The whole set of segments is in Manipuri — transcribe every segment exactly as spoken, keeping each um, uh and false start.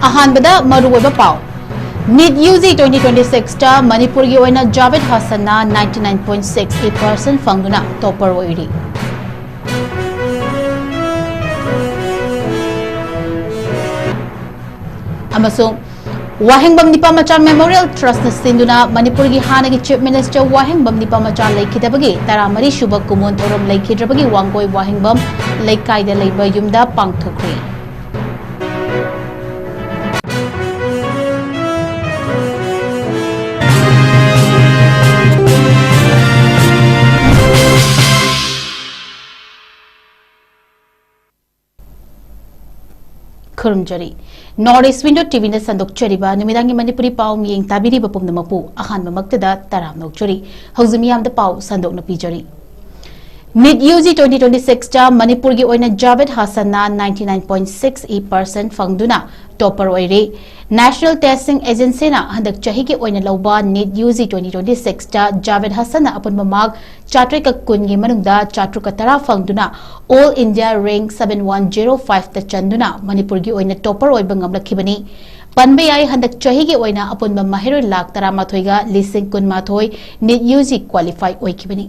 ꯑꯍꯥꯟꯕꯗ ꯃꯔꯨꯑꯣꯏꯕ ꯄꯥꯎ꯫ NEET U G twenty twenty six ꯇ ꯃꯅꯤꯄꯨꯔꯒꯤ ꯑꯣꯏꯅ Javed ꯍꯁꯟꯅ ninety nine point six eight percent ꯐꯪꯗꯨꯅ topper ꯑꯣꯏꯔꯤ꯫ ꯑꯃꯁꯨꯡ ꯋꯥꯍꯦꯡꯕꯝ ꯅꯤꯄꯥꯃꯆꯥ Memorial Trust ꯅ ꯁꯤꯟꯗꯨꯅ ꯃꯅꯤꯄꯨꯔꯒꯤ ꯍꯥꯟꯅꯒꯤ Chief Minister ꯋꯥꯍꯦꯡꯕꯝ ꯅꯤꯄꯥꯃꯆꯥ ꯂꯩꯈꯤꯗꯕꯒꯤ ꯇꯔꯥꯃꯔꯤ ꯁꯨꯕ ꯀꯨꯃꯣꯟ ꯊꯧꯔꯝ ꯂꯩꯈꯤꯗ꯭ꯔꯕꯒꯤ ꯋꯥꯡꯒꯣꯏ ꯋꯥꯍꯦꯡꯕꯝ ꯂꯩꯀꯥꯏꯗ ꯂꯩꯕ ꯌꯨꯝꯗ ꯄꯥꯡꯊꯣꯛꯈ꯭ꯔꯦ꯫ ꯈꯨꯔꯨꯝꯖꯔꯤ꯫ North East Window T V ꯅ ꯁꯟꯗꯣꯛꯆꯔꯤꯕ ꯅꯨꯃꯤꯗꯥꯡꯒꯤ ꯃꯅꯤꯄꯨꯔꯤ ꯄꯥꯎ ꯃꯤꯠꯌꯦꯡ ꯇꯥꯕꯤꯔꯤꯕ ꯄꯨꯝꯅꯃꯛꯄꯨ ꯑꯍꯥꯟꯕꯃꯛꯇꯗ ꯇꯔꯥꯝꯅ ꯑꯣꯛꯆꯔꯤ꯫ ꯍꯧꯖꯤꯛ ꯃꯤꯌꯥꯝꯗ ꯄꯥꯎ ꯁꯟꯗꯣꯛꯅ ꯄꯤꯖꯔꯤ꯫ NEET U G twenty twenty six ꯇ ꯃꯅꯤꯄꯨꯔꯒꯤ ꯑꯣꯏꯅ Javed ꯍꯁꯟꯅ ninety nine point six eight percent ꯐꯪꯗꯨꯅ topper ꯑꯣꯏꯔꯤ꯫ National Testing Agency ꯅ ꯍꯟꯗꯛ ꯆꯍꯤꯒꯤ ꯑꯣꯏꯅ ꯂꯧꯕ NEET U G twenty twenty six ꯇ ꯖꯥꯕꯦꯗ ꯍꯁꯟꯅ ꯑꯄꯨꯟꯕ mark ꯆꯥꯇ꯭ꯔꯦꯠꯀ ꯀꯨꯟꯒꯤ ꯃꯅꯨꯡꯗ ꯆꯥꯇ꯭ꯔꯨꯛꯀ ꯇꯔꯥ ꯐꯪꯗꯨꯅ All India Rank seven one zero five ꯇ ꯆꯟꯗꯨꯅ ꯃꯅꯤꯄꯨꯔꯒꯤ ꯑꯣꯏꯅ topper ꯑꯣꯏꯕ ꯉꯝꯂꯛꯈꯤꯕꯅꯤ꯫ ꯄꯟꯕ ꯌꯥꯏ, ꯍꯟꯗꯛ ꯆꯍꯤꯒꯤ ꯑꯣꯏꯅ ꯑꯄꯨꯟꯕ ꯃꯍꯩꯔꯣꯏ ꯂꯥꯈ ꯇꯔꯥꯃꯥꯊꯣꯏꯒ ꯂꯤꯁꯤꯡ ꯀꯨꯟꯃꯥꯊꯣꯏ ꯅꯤꯠ ꯌꯨ ꯖꯤ qualify ꯑꯣꯏꯈꯤꯕꯅꯤ꯫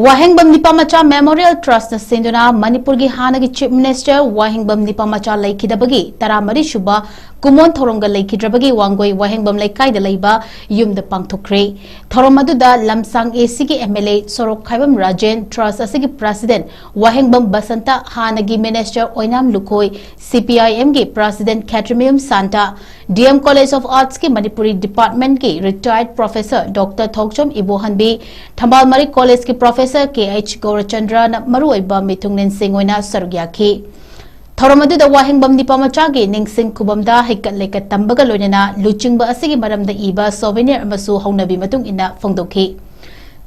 ꯋꯥꯍꯦꯡꯕꯝ ꯅꯤꯄꯥꯃꯆꯥ Memorial Trust ꯅ ꯁꯤꯟꯗꯨꯅ ꯃꯅꯤꯄꯨꯔꯒꯤ ꯍꯥꯟꯅꯒꯤ Chief Minister ꯋꯥꯍꯦꯡꯕꯝ ꯅꯤꯄꯥꯃꯆꯥ ꯂꯩꯈꯤꯗꯕꯒꯤ ꯇꯔꯥꯃꯔꯤ ꯁꯨꯕ ꯀꯨꯃꯣꯟ ꯊꯧꯔꯝꯒ ꯂꯩꯈꯤꯗ꯭ꯔꯕꯒꯤ ꯋꯥꯡꯒꯣꯏ ꯋꯥꯍꯦꯡꯕꯝ ꯂꯩꯀꯥꯏꯗ ꯂꯩꯕ ꯌꯨꯝꯗ ꯄꯥꯡꯊꯣꯛꯈ꯭ꯔꯦ꯫ ꯊꯧꯔꯝ ꯑꯗꯨꯗ ꯂꯝꯁꯥꯡ A C ꯒꯤ M L A ꯁꯣꯔꯣꯛ ꯈꯥꯏꯕꯝ ꯔꯥꯖꯦꯟ, Trust ꯑꯁꯤꯒꯤ President ꯋꯥꯍꯦꯡꯕꯝ ꯕꯁꯟꯇ, ꯍꯥꯟꯅꯒꯤ Minister Oinam Lukhoi, C P I M ꯒꯤ President Khetrimayum Santa, D M College of Arts ꯀꯤ ꯃꯅꯤꯄꯨꯔꯤ Department ꯀꯤ retired Professor Doctor ꯊꯣꯛꯆꯣꯝ ꯏꯕꯣꯍꯟꯕꯤ, ꯊꯝꯕꯥꯜ ꯃꯔꯤꯛ College ꯀꯤ Professor K H ꯒꯧꯔꯆꯟꯗ꯭ꯔꯅ ꯃꯔꯨꯑꯣꯏꯕ ꯃꯤꯊꯨꯡꯂꯦꯟꯁꯤꯡ ꯑꯣꯏꯅ ꯁꯔꯨꯛ ꯌꯥꯈꯤ꯫ ꯊꯧꯔꯝ ꯑꯗꯨꯗ ꯋꯥꯍꯦꯡꯕꯝ ꯅꯤꯄꯥꯃꯆꯥꯒꯤ ꯅꯤꯡꯁꯤꯡ ꯈꯨꯕꯝꯗ ꯍꯩꯀꯠ ꯂꯩꯀꯠ ꯇꯝꯕꯒ ꯂꯣꯏꯅꯅ ꯂꯨꯆꯤꯡꯕ ꯑꯁꯤꯒꯤ ꯃꯔꯝꯗ ꯏꯕ souvenir ꯑꯃꯁꯨ ꯍꯧꯅꯕꯤ ꯃꯇꯨꯡ ꯏꯟꯅ ꯐꯣꯡꯗꯣꯛꯈꯤ꯫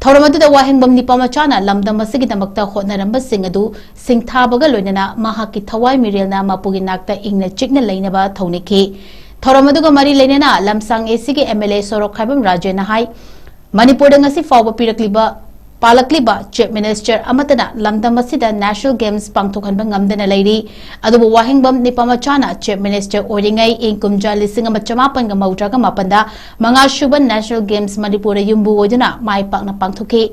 ꯊꯧꯔꯝ ꯑꯗꯨꯗ ꯋꯥꯍꯦꯡꯕꯝ ꯅꯤꯄꯥꯃꯆꯥꯅ ꯂꯝꯗꯝ ꯑꯁꯤꯒꯤꯗꯃꯛꯇ ꯍꯣꯠꯅꯔꯝꯕꯁꯤꯡ ꯑꯗꯨ ꯁꯤꯡꯊꯥꯕꯒ ꯂꯣꯏꯅꯅ ꯃꯍꯥꯛꯀꯤ ꯊꯋꯥꯏ ꯃꯤꯔꯦꯜꯅ ꯃꯄꯨꯒꯤ ꯅꯥꯛꯇ ꯏꯪꯅ ꯆꯤꯛꯅ ꯂꯩꯅꯕ ꯊꯧꯅꯤꯈꯤ꯫ ꯊꯧꯔꯝ ꯑꯗꯨꯒ ꯃꯔꯤ ꯂꯩꯅꯅ ꯂꯝꯁꯥꯡ ꯑꯦꯁꯤꯒꯤ ꯑꯦꯝ ꯑꯦꯜ ꯑꯦ ꯁꯣꯔꯣꯛꯈꯥꯏꯕꯝ ꯔꯥꯖꯦꯟꯅ ꯍꯥꯏ, ꯃꯅꯤꯄꯨꯔꯗ ꯉꯁꯤ ꯐꯥꯎꯕ ꯄꯤꯔꯛꯂꯤꯕ, ꯄꯥꯜꯂꯛꯂꯤꯕ ꯆꯤꯐ ꯃꯤꯅꯤꯁꯇꯔ ꯑꯃꯠꯇꯅ ꯂꯝꯗꯝ ꯑꯁꯤꯗ ꯅꯦꯁꯅꯦꯜ ꯒꯦꯝꯁ ꯄꯥꯡꯊꯣꯛꯍꯟꯕ ꯉꯝꯗꯅ ꯂꯩꯔꯤ꯫ ꯑꯗꯨꯕꯨ ꯋꯥꯍꯦꯡꯕꯝ ꯅꯤꯄꯥꯃꯆꯥꯅ ꯆꯤꯐ ꯃꯤꯅꯤꯁꯇꯔ ꯑꯣꯏꯔꯤꯉꯩ ꯏꯪ ꯀꯨꯝꯖꯥ ꯂꯤꯁꯤꯡ ꯑꯃ ꯆꯃꯥꯄꯟꯒ ꯃꯧꯗ꯭ꯔꯥꯒ ꯃꯥꯄꯟꯗ ꯃꯉꯥ ꯁꯨꯕ ꯅꯦꯁꯅꯦꯜ ꯒꯦꯝꯁ ꯃꯅꯤꯄꯨꯔꯗ ꯌꯨꯝꯕꯨ ꯑꯣꯏꯗꯨꯅ ꯃꯥꯏ ꯄꯥꯛꯅ ꯄꯥꯡꯊꯣꯛꯈꯤ꯫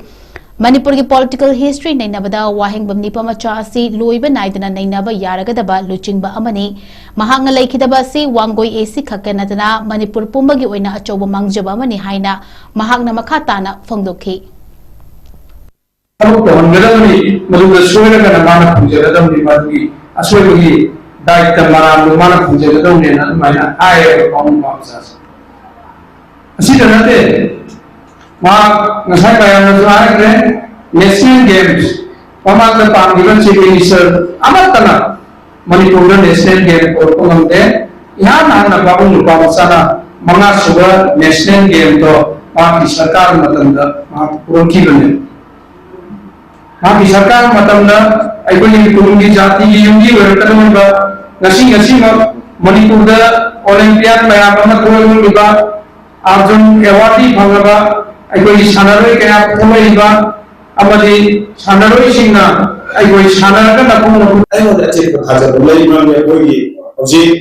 ꯃꯅꯤꯄꯨꯔꯒꯤ ꯄꯣꯂꯤꯇꯤꯀꯦꯜ ꯍꯤꯁꯇ꯭ꯔꯤ ꯅꯩꯅꯕꯗ ꯋꯥꯍꯦꯡꯕꯝ ꯅꯤꯄꯥꯃꯆꯥ ꯑꯁꯤ ꯂꯣꯏꯕ ꯅꯥꯏꯗꯅ ꯅꯩꯅꯕ ꯌꯥꯔꯒꯗꯕ ꯂꯨꯆꯤꯡꯕ ꯑꯃꯅꯤ꯫ ꯃꯍꯥꯛꯅ ꯂꯩꯈꯤꯗꯕ ꯑꯁꯤ ꯋꯥꯡꯒꯣꯏ ꯑꯦꯁꯤ ꯈꯛꯇ ꯅꯠꯇꯅ ꯃꯅꯤꯄꯨꯔ ꯄꯨꯝꯕꯒꯤ ꯑꯣꯏꯅ ꯑꯆꯧꯕ ꯃꯥꯡꯖꯕ ꯑꯃꯅꯤ ꯍꯥꯏꯅ ꯃꯍꯥꯛꯅ ꯃꯈꯥ ꯇꯥꯅ ꯐꯣꯡꯗꯣꯛꯈꯤ꯫ ꯊꯕꯛ ꯇꯧꯍꯟꯒꯗꯕꯅꯤ, ꯃꯗꯨꯗ ꯁꯣꯏꯔꯒꯅ ꯃꯥꯅ ꯈꯨꯝꯖꯒꯗꯕꯅꯤ, ꯃꯗꯨꯒꯤ ꯑꯁꯣꯏꯕꯒꯤ ꯗꯥꯏꯇ ꯃꯔꯥꯜꯗꯨ ꯃꯥꯅ ꯈꯨꯝꯖꯒꯗꯕꯅꯦꯅ ꯑꯗꯨꯃꯥꯏꯅ ꯍꯥꯏꯌꯦꯕ ꯄꯥꯕꯨꯡ ꯄꯥꯝꯆꯥꯁꯦ꯫ ꯑꯁꯤꯗ ꯅꯠꯇꯦ, ꯃꯍꯥꯛ ꯉꯁꯥꯏ ꯃꯌꯥꯝꯅꯁꯨ ꯍꯥꯏꯈ꯭ꯔꯦ, ꯅꯦꯁꯅꯦꯜ ꯒꯦꯝꯁ ꯃꯃꯥꯡꯗ ꯄꯥꯝꯈꯤꯕ ꯆꯤꯐ ꯃꯤꯅꯤꯁꯇꯔ ꯑꯃꯠꯇꯅ ꯃꯅꯤꯄꯨꯔꯗ ꯅꯦꯁꯅꯦꯜ ꯒꯦꯝ ꯄꯨꯔꯛꯄ ꯉꯝꯗꯦ꯫ ꯏꯍꯥꯟ ꯍꯥꯟꯅ ꯄꯥꯕꯨꯡ ꯅꯨꯄꯥ ꯃꯆꯥꯅ ꯃꯉꯥ ꯁꯨꯕ ꯅꯦꯁꯅꯦꯜ ꯒꯦꯝꯗꯣ ꯃꯍꯥꯛꯀꯤ ꯁꯔꯀꯥꯔ ꯃꯇꯝꯗ ꯃꯍꯥꯛ ꯄꯨꯔꯛꯈꯤꯕꯅꯦ꯫ ꯃꯍꯥꯛꯀꯤ ꯁꯔꯀꯥꯔ ꯃꯇꯝꯗ ꯑꯩꯈꯣꯏꯒꯤ ꯀꯨꯝꯒꯤ ꯖꯥꯇꯤꯒꯤ ꯌꯨꯝꯒꯤ ꯑꯣꯏꯔꯛꯀꯗꯧꯔꯤꯕ ꯉꯁꯤ ꯉꯁꯤꯃꯛ ꯃꯅꯤꯄꯨꯔꯗ ꯑꯣꯂꯦꯝꯄꯤꯌꯥꯟ ꯃꯌꯥꯝ ꯑꯃ ꯊꯣꯛꯂꯛꯂꯤꯕ ꯑꯥꯔꯖꯨꯟ ꯑꯦꯋꯥꯔꯗꯤ ꯐꯪꯂꯕ ꯑꯩꯈꯣꯏꯒꯤ ꯁꯥꯟꯅꯔꯣꯏ ꯀꯌꯥ ꯊꯣꯛꯂꯛꯏꯕ ꯑꯃꯗꯤ ꯁꯥꯟꯅꯔꯣꯏꯁꯤꯡꯅ ꯑꯩꯈꯣꯏ ꯁꯥꯟꯅꯔꯒ ꯅꯈꯣꯡ ꯅꯈꯨꯠ ꯑꯩꯉꯣꯟꯗ ꯑꯆꯦꯠꯄ ꯊꯥꯖꯕ ꯂꯩ, ꯃꯔꯝꯗꯤ ꯑꯩꯈꯣꯏꯒꯤ ꯍꯧꯖꯤꯛ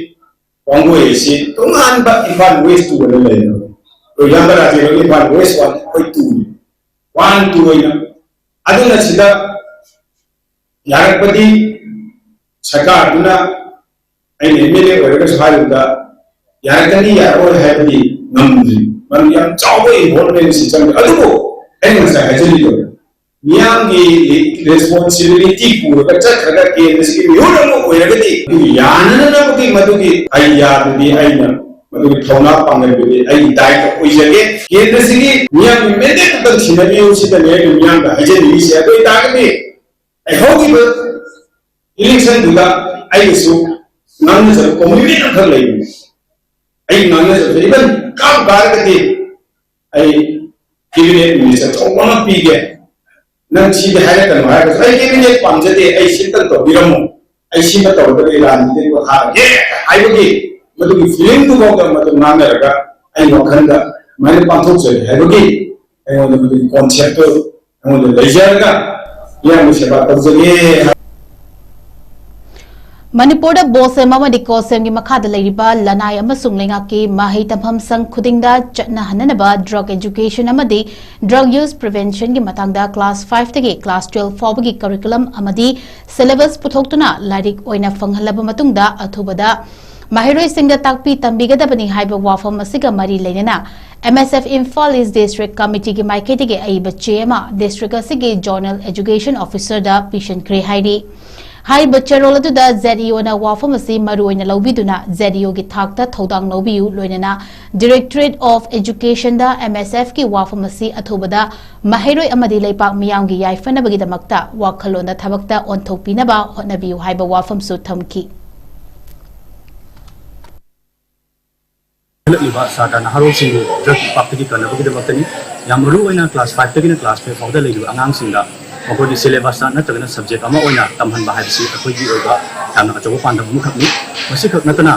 ꯋꯥꯡꯒꯣꯏ ꯑꯁꯤ ꯇꯣꯉꯥꯟꯕ ꯏꯝꯐꯥꯜ ꯋꯦꯁ ꯇꯨ ꯑꯣꯏꯅ ꯂꯩꯔꯦ꯫ ꯑꯩꯈꯣꯏ ꯏꯌꯥꯝꯕ ꯔꯥꯖꯦꯟ ꯍꯣꯏꯒꯤ ꯏꯝꯐꯥꯜ ꯋꯦꯁ ꯋꯥꯟ, ꯑꯩꯈꯣꯏ ꯇꯨꯅꯤ, ꯋꯥꯟ ꯇꯨ ꯑꯣꯏꯅ꯫ ꯑꯗꯨꯅ ꯁꯤꯗ ꯌꯥꯔꯛꯄꯗꯤ ꯁꯔꯀꯥꯔꯗꯨꯅ ꯑꯩꯅ ꯑꯦꯝ ꯑꯦꯜ ꯑꯦ ꯑꯣꯏꯔꯒꯁꯨ ꯍꯥꯏꯕꯗ ꯌꯥꯔꯛꯀꯅꯤ ꯌꯥꯔꯛꯑꯣꯏ ꯍꯥꯏꯕꯗꯤ ꯉꯝꯗ꯭ꯔꯤ, ꯃꯔꯝꯗꯤ ꯌꯥꯝ ꯆꯥꯎꯕ ꯏꯟꯚꯣꯜꯕꯃꯦꯟ ꯑꯁꯤ ꯆꯪꯉꯤ꯫ ꯑꯗꯨꯕꯨ ꯑꯩꯅ ꯉꯁꯥꯏ ꯍꯥꯏꯖꯔꯤꯗꯣ, ꯃꯤꯌꯥꯝꯒꯤ ꯔꯦꯁꯄꯣꯟꯁꯤꯕꯤꯂꯤꯇꯤ ꯄꯨꯔꯒ ꯆꯠꯈ꯭ꯔꯒ ꯀꯦꯟꯗ꯭ꯔꯁꯤꯒꯤ ꯃꯤꯍꯨꯠ ꯑꯃ ꯑꯣꯏꯔꯒꯗꯤ ꯑꯗꯨ ꯌꯥꯅꯅꯕꯒꯤ ꯃꯗꯨꯒꯤ ꯑꯥꯏꯗꯤꯌꯥꯗꯨꯗꯤ ꯑꯩꯅ, ꯃꯗꯨꯒꯤ ꯊꯧꯅꯥ ꯄꯥꯡꯒꯜꯗꯨꯗꯤ ꯑꯩꯒꯤ ꯗꯥꯏꯇ ꯑꯣꯏꯖꯒꯦ꯫ ꯀꯦꯟꯗ꯭ꯔꯁꯤꯒꯤ ꯃꯤꯌꯥꯝꯒꯤ ꯃꯦꯟꯗꯦꯠ ꯈꯛꯇꯪ ꯁꯤꯟꯅꯕꯤꯌꯨ, ꯁꯤꯗꯅꯤ ꯑꯩꯅ ꯃꯤꯌꯥꯝꯗ ꯍꯥꯏꯖꯅꯤꯡꯉꯤꯁꯦ꯫ ꯑꯗꯨ ꯑꯣꯏꯇꯥꯔꯒꯗꯤ ꯑꯩ ꯍꯧꯈꯤꯕ ꯏꯂꯦꯛꯁꯟꯗꯨꯗ ꯑꯩꯒꯤꯁꯨ ꯉꯥꯡꯅꯖꯕ ꯀꯣꯃꯤꯠꯃꯦꯟ ꯑꯃꯈꯛ ꯂꯩꯕꯅꯤ꯫ ꯑꯩ ꯉꯥꯡꯅꯖꯕꯁꯦ ꯏꯚꯟ ꯀꯥꯕ ꯀꯥꯔꯒꯗꯤ ꯑꯩ ꯀꯦꯕꯤꯅꯦꯠ ꯃꯤꯅꯤꯁꯇꯔ ꯑꯆꯧꯕ ꯑꯃ ꯄꯤꯒꯦ, ꯅꯪ ꯁꯤꯗꯤ ꯍꯥꯏꯔꯛꯀꯅꯨ ꯍꯥꯏꯔꯒꯁꯨ ꯑꯩ ꯀꯦꯕꯤꯅꯦꯠ ꯄꯥꯝꯖꯗꯦ, ꯑꯩ ꯁꯤꯝꯇꯪ ꯇꯧꯕꯤꯔꯝꯃꯨ, ꯑꯩ ꯁꯤꯃ ꯇꯧꯔꯒꯗꯤ ꯔꯥꯖꯅꯤꯇꯤꯗ ꯄꯣꯊꯥꯔꯒꯦ ꯍꯥꯏꯕꯒꯤ ꯃꯗꯨꯒꯤ ꯐꯤꯂꯤꯡꯗꯨꯐꯥꯎꯗ ꯃꯗꯨ ꯉꯥꯡꯅꯔꯒ ꯑꯩ ꯋꯥꯈꯜꯗ ꯑꯗꯨꯃꯥꯏꯅ ꯄꯥꯡꯊꯣꯛꯆꯒꯦ ꯍꯥꯏꯕꯒꯤ ꯑꯩꯉꯣꯟꯗ ꯃꯗꯨꯒꯤ ꯀꯣꯟꯁꯦꯞꯇꯨ ꯑꯩꯉꯣꯟꯗ ꯂꯩꯖꯔꯒ ꯏꯌꯥꯝꯕ ꯁꯦꯕꯥ ꯇꯧꯖꯒꯦ꯫ ꯃꯅꯤꯄꯨꯔꯗ ꯕꯣꯁꯦꯝ ꯑꯃꯗꯤ ꯀꯣꯁꯦꯝꯒꯤ ꯃꯈꯥꯗ ꯂꯩꯔꯤꯕ ꯂꯅꯥꯏ ꯑꯃꯁꯨꯡ ꯂꯩꯉꯥꯛꯀꯤ ꯃꯍꯩ ꯇꯝꯐꯝ ꯁꯪ ꯈꯨꯗꯤꯡꯗ ꯆꯠꯅꯍꯟꯅꯅꯕ ꯗ꯭ꯔꯒ ꯑꯦꯖꯨꯀꯦꯁꯟ ꯑꯃꯗꯤ ꯗ꯭ꯔꯒ ꯌꯨꯁ ꯄ꯭ꯔꯤꯚꯦꯟꯁꯟꯒꯤ ꯃꯇꯥꯡꯗ ꯀ꯭ꯂꯥꯁ ꯐꯥꯏꯚꯇꯒꯤ ꯀ꯭ꯂꯥꯁ ꯇꯨꯋꯦꯜꯐ ꯐꯥꯎꯕꯒꯤ ꯀꯔꯤꯀꯨꯂꯝ ꯑꯃꯗꯤ ꯁꯤꯂꯦꯕꯁ ꯄꯨꯊꯣꯛꯇꯨꯅ ꯂꯥꯏꯔꯤꯛ ꯑꯣꯏꯅ ꯐꯪꯍꯜꯂꯕ ꯃꯇꯨꯡꯗ ꯑꯊꯨꯕꯗ ꯃꯍꯩꯔꯣꯏꯁꯤꯡꯗ ꯇꯥꯛꯄꯤ ꯇꯝꯕꯤꯒꯗꯕꯅꯤ ꯍꯥꯏꯕ ꯋꯥꯐꯝ ꯑꯁꯤꯒ ꯃꯔꯤ ꯂꯩꯅꯅ ꯑꯦꯝ ꯑꯦꯁ ꯑꯦꯐ ꯏꯝꯐꯥꯜ ꯏꯁ ꯗꯤꯁꯇ꯭ꯔꯤꯛ ꯀꯃꯤꯇꯤꯒꯤ ꯃꯥꯏꯀꯩꯗꯒꯤ ꯑꯏꯕ ꯆꯦ ꯑꯃ ꯗꯤꯁꯇ꯭ꯔꯤꯛ ꯑꯁꯤꯒꯤ ꯖꯣꯅꯦꯜ ꯑꯦꯖꯨꯀꯦꯁꯟ ꯑꯣꯐꯤꯁꯔꯗ ꯄꯤꯁꯤꯟꯈ꯭ꯔꯦ ꯍꯥꯏꯔꯤ꯫ ꯍꯥꯏꯔꯤꯕ ꯆꯦꯔꯣꯜ ꯑꯗꯨꯗ ꯖꯦꯠ ꯏ ꯑꯣꯅ ꯋꯥꯐꯝ ꯑꯁꯤ ꯃꯔꯨꯑꯣꯏꯅ ꯂꯧꯕꯤꯗꯨꯅ ꯖꯦꯠ ꯏ ꯑꯣꯒꯤ ꯊꯥꯛꯇ ꯊꯧꯗꯥꯡ ꯂꯧꯕꯤꯌꯨ, ꯂꯣꯏꯅꯅ ꯗꯤꯔꯦꯛꯇꯣꯔꯦꯠ ꯑꯣꯐ ꯑꯦꯖꯨꯀꯦꯁꯟꯗ ꯑꯦꯝ ꯑꯦꯁ ꯑꯦꯐꯀꯤ ꯋꯥꯐꯝ ꯑꯁꯤ ꯑꯊꯨꯕꯗ ꯃꯍꯩꯔꯣꯏ ꯑꯃꯗꯤ ꯂꯩꯄꯥꯛ ꯃꯤꯌꯥꯝꯒꯤ ꯌꯥꯏꯐꯅꯕꯒꯤꯗꯃꯛꯇ ꯋꯥꯈꯜꯂꯣꯟꯗ ꯊꯕꯛꯇ ꯑꯣꯟꯊꯣꯛꯄꯤꯅꯕ ꯍꯣꯠꯅꯕꯤꯌꯨ ꯍꯥꯏꯕ ꯋꯥꯐꯝꯁꯨ ꯊꯝꯈꯤ꯫ ꯍꯦꯟꯒꯠꯂꯛꯂꯤꯕ ꯁꯥꯇ꯭ꯔ ꯅꯍꯥꯔꯣꯜꯁꯤꯡꯕꯨ ꯗ꯭ꯔꯒꯀꯤ ꯏꯄꯥꯛꯇꯒꯤ ꯀꯟꯅꯕꯒꯤꯗꯃꯛꯇꯅꯤ꯫ ꯌꯥꯝ ꯃꯔꯨ ꯑꯣꯏꯅ ꯀ꯭ꯂꯥꯁ ꯐꯥꯏꯚꯇꯒꯤꯅ ꯀ꯭ꯂꯥꯁ ꯇꯨꯌꯦꯜꯐ ꯐꯥꯎꯗ ꯂꯩꯔꯤꯕ ꯑꯉꯥꯡꯁꯤꯡꯗ ꯃꯈꯣꯏꯒꯤ ꯁꯤꯂꯦꯕꯁꯇ ꯅꯠꯇ꯭ꯔꯒꯅ ꯁꯕꯖꯦꯛ ꯑꯃ ꯑꯣꯏꯅ ꯇꯝꯍꯟꯕ ꯍꯥꯏꯕꯁꯤ ꯑꯩꯈꯣꯏꯒꯤ ꯑꯣꯏꯕ ꯌꯥꯝꯅ ꯑꯆꯧꯕ ꯄꯥꯟꯗꯝ ꯑꯃꯈꯛꯅꯤ꯫ ꯃꯁꯤꯈꯛ ꯅꯠꯇꯅ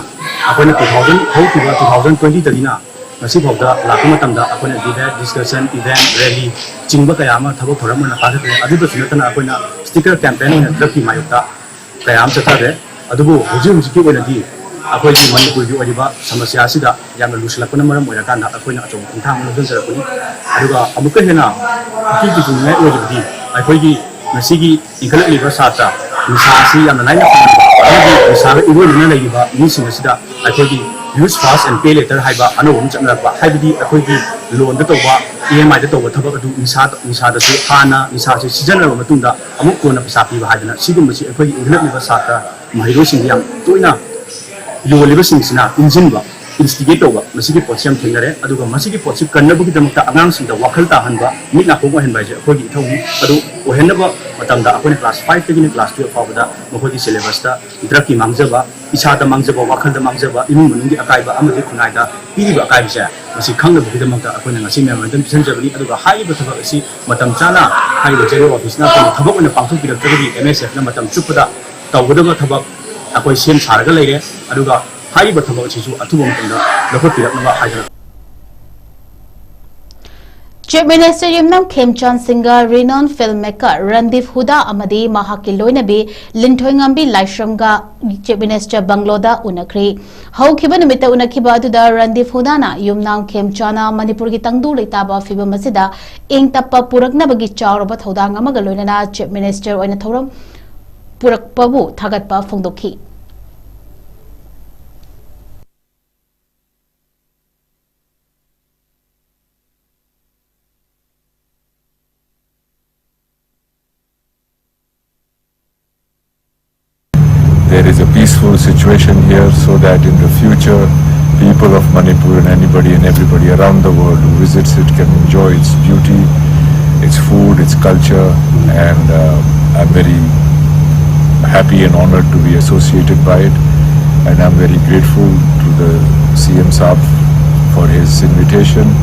ꯑꯩꯈꯣꯏꯅ ꯇꯨ ꯊꯥꯎꯖꯟ ꯍꯧꯈꯤꯕ ꯇꯨ ꯊꯥꯎꯖꯟ ꯇ꯭ꯋꯦꯟꯇꯤꯗꯒꯤꯅ ꯉꯁꯤꯐꯥꯎꯗ ꯂꯥꯛꯄ ꯃꯇꯝꯗ ꯑꯩꯈꯣꯏꯅ ꯗꯤꯕꯦꯠ, ꯗꯤꯁꯀꯁꯟ, ꯏꯚꯦꯟꯠ, ꯔꯦꯂꯤ ꯆꯤꯡꯕ ꯀꯌꯥ ꯑꯃ ꯊꯕꯛ ꯊꯧꯔꯝ ꯑꯣꯏꯅ ꯄꯥꯡꯊꯣꯛꯈ꯭ꯔꯦ꯫ ꯑꯗꯨꯗꯁꯨ ꯅꯠꯇꯅ ꯑꯩꯈꯣꯏꯅ ꯁ꯭ꯇꯤꯀꯔ ꯀꯦꯝꯄꯦꯟ ꯑꯣꯏꯅ ꯗ꯭ꯔꯒꯀꯤ ꯃꯥꯌꯣꯛꯇ ꯀꯌꯥ ꯑꯃ ꯆꯠꯊꯈ꯭ꯔꯦ꯫ ꯑꯗꯨꯕꯨ ꯍꯧꯖꯤꯛ ꯍꯧꯖꯤꯛꯀꯤ ꯑꯣꯏꯅꯗꯤ ꯑꯩꯈꯣꯏꯒꯤ ꯃꯅꯤꯄꯨꯔꯒꯤ ꯑꯣꯏꯔꯤꯕ ꯁꯃꯁ꯭ꯌꯥ ꯑꯁꯤꯗ ꯌꯥꯝꯅ ꯂꯨꯁꯤꯜꯂꯛꯄꯅ ꯃꯔꯝ ꯑꯣꯏꯔꯀꯥꯟꯗ ꯑꯩꯈꯣꯏꯅ ꯑꯆꯧꯕ ꯈꯣꯡꯊꯥꯡ ꯑꯃ ꯂꯧꯁꯤꯟꯖꯔꯛꯄꯅꯤ꯫ ꯑꯗꯨꯒ ꯑꯃꯨꯛꯀ ꯍꯦꯟꯅ ꯏꯊꯤꯜ ꯄꯤꯅꯤꯡꯉꯥꯏ ꯑꯣꯏꯔꯤꯕꯗꯤ ꯑꯩꯈꯣꯏꯒꯤ ꯉꯁꯤꯒꯤ ꯏꯟꯈꯠꯂꯛꯂꯤꯕ ꯁꯥꯇ꯭ꯔ ꯅꯤꯁꯥ ꯑꯁꯤ ꯌꯥꯝꯅ ꯂꯥꯏꯅ ꯐꯪꯍꯟꯕ ꯑꯃꯗꯤ ꯅꯤꯁꯥꯒ ꯏꯔꯣꯏꯅꯅ ꯂꯩꯔꯤꯕ ꯃꯤꯁꯤꯡ ꯑꯁꯤꯗ ꯑꯩꯈꯣꯏꯒꯤ use fast and pay later ꯍꯥꯏꯕ ꯑꯅꯧꯕ ꯑꯃ ꯆꯠꯅꯔꯛꯄ, ꯍꯥꯏꯕꯗꯤ ꯑꯩꯈꯣꯏꯒꯤ ꯂꯣꯟꯗ ꯇꯧꯕ, ꯏ ꯑꯦꯝ ꯑꯥꯏꯗ ꯇꯧꯕ ꯊꯕꯛ ꯑꯗꯨ ꯅꯤꯁꯥ, ꯅꯤꯁꯥꯗꯁꯨ ꯍꯥꯟꯅ ꯅꯤꯁꯥꯁꯦ ꯁꯤꯖꯤꯟꯅꯔꯕ ꯃꯇꯨꯡꯗ ꯑꯃꯨꯛ ꯀꯣꯟꯅ ꯄꯩꯁꯥ ꯄꯤꯕ ꯍꯥꯏꯗꯅ ꯁꯤꯒꯨꯝꯕꯁꯤ ꯑꯩꯈꯣꯏꯒꯤ ꯏꯟꯈꯠꯂꯛꯂꯤꯕ ꯁꯥꯇ꯭ꯔ ꯃꯍꯩꯔꯣꯏꯁꯤꯡꯗ ꯌꯥꯝ ꯇꯣꯏꯅ ꯌꯣꯜꯂꯤꯕꯁꯤꯡꯁꯤꯅ ꯏꯟꯁꯤꯟꯕ, instigate ꯇꯧꯕ, ꯃꯁꯤꯒꯤ ꯄꯣꯠꯁꯤ ꯌꯥꯝ ꯊꯦꯡꯅꯔꯦ꯫ ꯑꯗꯨꯒ ꯃꯁꯤꯒꯤ ꯄꯣꯠꯁꯤ ꯀꯟꯅꯕꯒꯤꯗꯃꯛꯇ ꯑꯉꯥꯡꯁꯤꯡꯗ ꯋꯥꯈꯜ ꯇꯥꯍꯟꯕ, ꯃꯤꯠ ꯅꯥꯀꯣꯡ ꯑꯣꯏꯍꯟꯕ ꯍꯥꯏꯁꯦ ꯑꯩꯈꯣꯏꯒꯤ ꯏꯊꯧꯅꯤ꯫ ꯑꯗꯨ ꯑꯣꯏꯍꯟꯅꯕ ꯃꯇꯝꯗ ꯑꯩꯈꯣꯏꯅ ꯀ꯭ꯂꯥꯁ ꯐꯥꯏꯚꯇꯒꯤꯅ ꯀ꯭ꯂꯥꯁ ꯇꯨꯌꯦꯜꯐ ꯐꯥꯎꯕꯗ ꯃꯈꯣꯏꯒꯤ ꯁꯤꯂꯦꯕꯁꯇ ꯗ꯭ꯔꯒꯀꯤ ꯃꯥꯡꯖꯕ, ꯏꯁꯥꯗ ꯃꯥꯡꯖꯕ, ꯋꯥꯈꯜꯗ ꯃꯥꯡꯖꯕ, ꯏꯃꯨꯡ ꯃꯅꯨꯡꯒꯤ ꯑꯀꯥꯏꯕ ꯑꯃꯗꯤ ꯈꯨꯟꯅꯥꯏꯗ ꯄꯤꯔꯤꯕ ꯑꯀꯥꯏꯕꯁꯦ ꯃꯁꯤ ꯈꯪꯅꯕꯒꯤꯗꯃꯛꯇ ꯑꯩꯈꯣꯏꯅ ꯉꯁꯤ ꯃꯦꯃꯣꯔꯦꯟꯗꯝ ꯄꯤꯁꯤꯟꯖꯕꯅꯤ꯫ ꯑꯗꯨꯒ ꯍꯥꯏꯔꯤꯕ ꯊꯕꯛ ꯑꯁꯤ ꯃꯇꯝ ꯆꯥꯅ ꯍꯥꯏꯔꯤꯕ ꯖꯦꯠ ꯏ ꯑꯣ ꯑꯣꯐꯤꯁꯅ ꯑꯩꯈꯣꯏꯅ ꯊꯕꯛ ꯑꯣꯏꯅ ꯄꯥꯡꯊꯣꯛꯄꯤꯔꯛꯇ꯭ꯔꯒꯗꯤ ꯑꯦꯝ ꯑꯦꯁ ꯑꯦꯐꯅ ꯃꯇꯝ ꯆꯨꯞꯄꯗ ꯇꯧꯒꯗꯕ ꯊꯕꯛ ꯑꯩꯈꯣꯏ ꯁꯦꯝ ꯁꯥꯔꯒ ꯂꯩꯔꯦ꯫ ꯑꯗꯨꯒ ꯍꯥꯏꯔꯤꯕ ꯊꯕꯛ ꯑꯁꯤꯁꯨ ꯑꯊꯨꯕ ꯃꯇꯝꯗ ꯂꯧꯈꯠꯄꯤꯔꯛꯅꯕ ꯍꯥꯏꯖꯔꯤ꯫ Chief Minister ꯌꯨꯝꯅꯥꯝ ꯈꯦꯝꯆꯥꯟ ꯁꯤꯡꯒ renowned filmmaker ꯔꯟꯗꯤꯞ ꯍꯨꯗꯥ ꯑꯃꯗꯤ ꯃꯍꯥꯛꯀꯤ ꯂꯣꯏꯅꯕꯤ ꯂꯤꯟꯊꯣꯏꯉꯥꯝꯕꯤ ꯂꯥꯏꯁ꯭ꯔꯝꯒ Chief Minister ꯕꯪꯒ꯭ꯂꯣꯗ ꯎꯅꯈ꯭ꯔꯤ꯫ ꯍꯧꯈꯤꯕ ꯅꯨꯃꯤꯠꯇ ꯎꯅꯈꯤꯕ ꯑꯗꯨꯗ ꯔꯟꯗꯤꯞ ꯍꯨꯗꯥꯅ ꯌꯨꯝꯅꯥꯝ ꯈꯦꯝꯆꯥꯟꯅ ꯃꯅꯤꯄꯨꯔꯒꯤ ꯇꯪꯗꯨ ꯂꯩꯇꯥꯕ ꯐꯤꯕꯝ ꯑꯁꯤꯗ ꯏꯪ ꯇꯞꯄ ꯄꯨꯔꯛꯅꯕꯒꯤ ꯆꯥꯎꯔꯕ ꯊꯧꯗꯥꯡ ꯑꯃꯒ ꯂꯣꯏꯅꯅ Chief Minister ꯑꯣꯏꯅ ꯊꯧꯔꯝ ꯄꯨꯔꯛꯄꯕꯨ ꯊꯥꯒꯠꯄ ꯐꯣꯡꯗꯣꯛꯈꯤ꯫ There is a peaceful situation here so that in the future, people of Manipur and anybody and everybody around the world who visits it can enjoy its beauty, its food, its culture, and uh, I'm very happy and honored to be associated by it. And I'm very grateful to the C M Saab for his invitation,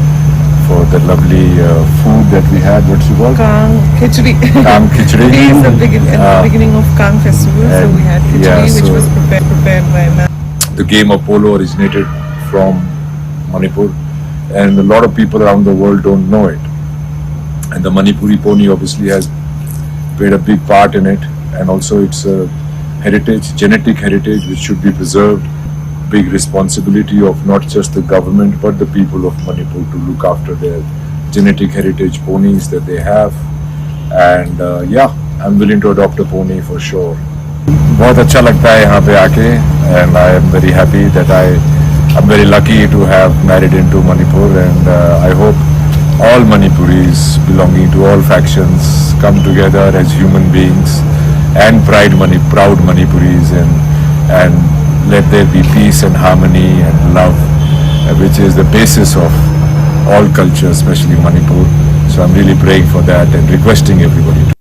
for the lovely uh, food that we had. What's it called? Kang khichdi. Kang khichdi. Today is the begin, uh, Ah. beginning of Kang festival, so And, we had khichdi, yeah, which so was prepared, prepared by ma'am. The game of polo originated from Manipur, and a lot of people around the world don't know it. And the Manipuri pony obviously has played a big part in it, and also it's a heritage, genetic heritage, which should be preserved. Big responsibility of not just the government but the people of Manipur to look after their genetic heritage ponies that they have. And uh, yeah, I'm willing to adopt a pony for sure. बहुत अच्छा लगता है यहाँ पे आके, and I am very happy that I I'm very lucky to have married into Manipur, and uh, I hope all Manipuris belonging to all factions come together as human beings and pride Mani, proud Manipuris, and and let there be peace and harmony and love, uh, which is the basis of all cultures, especially Manipur. So I'm really praying for that and requesting everybody to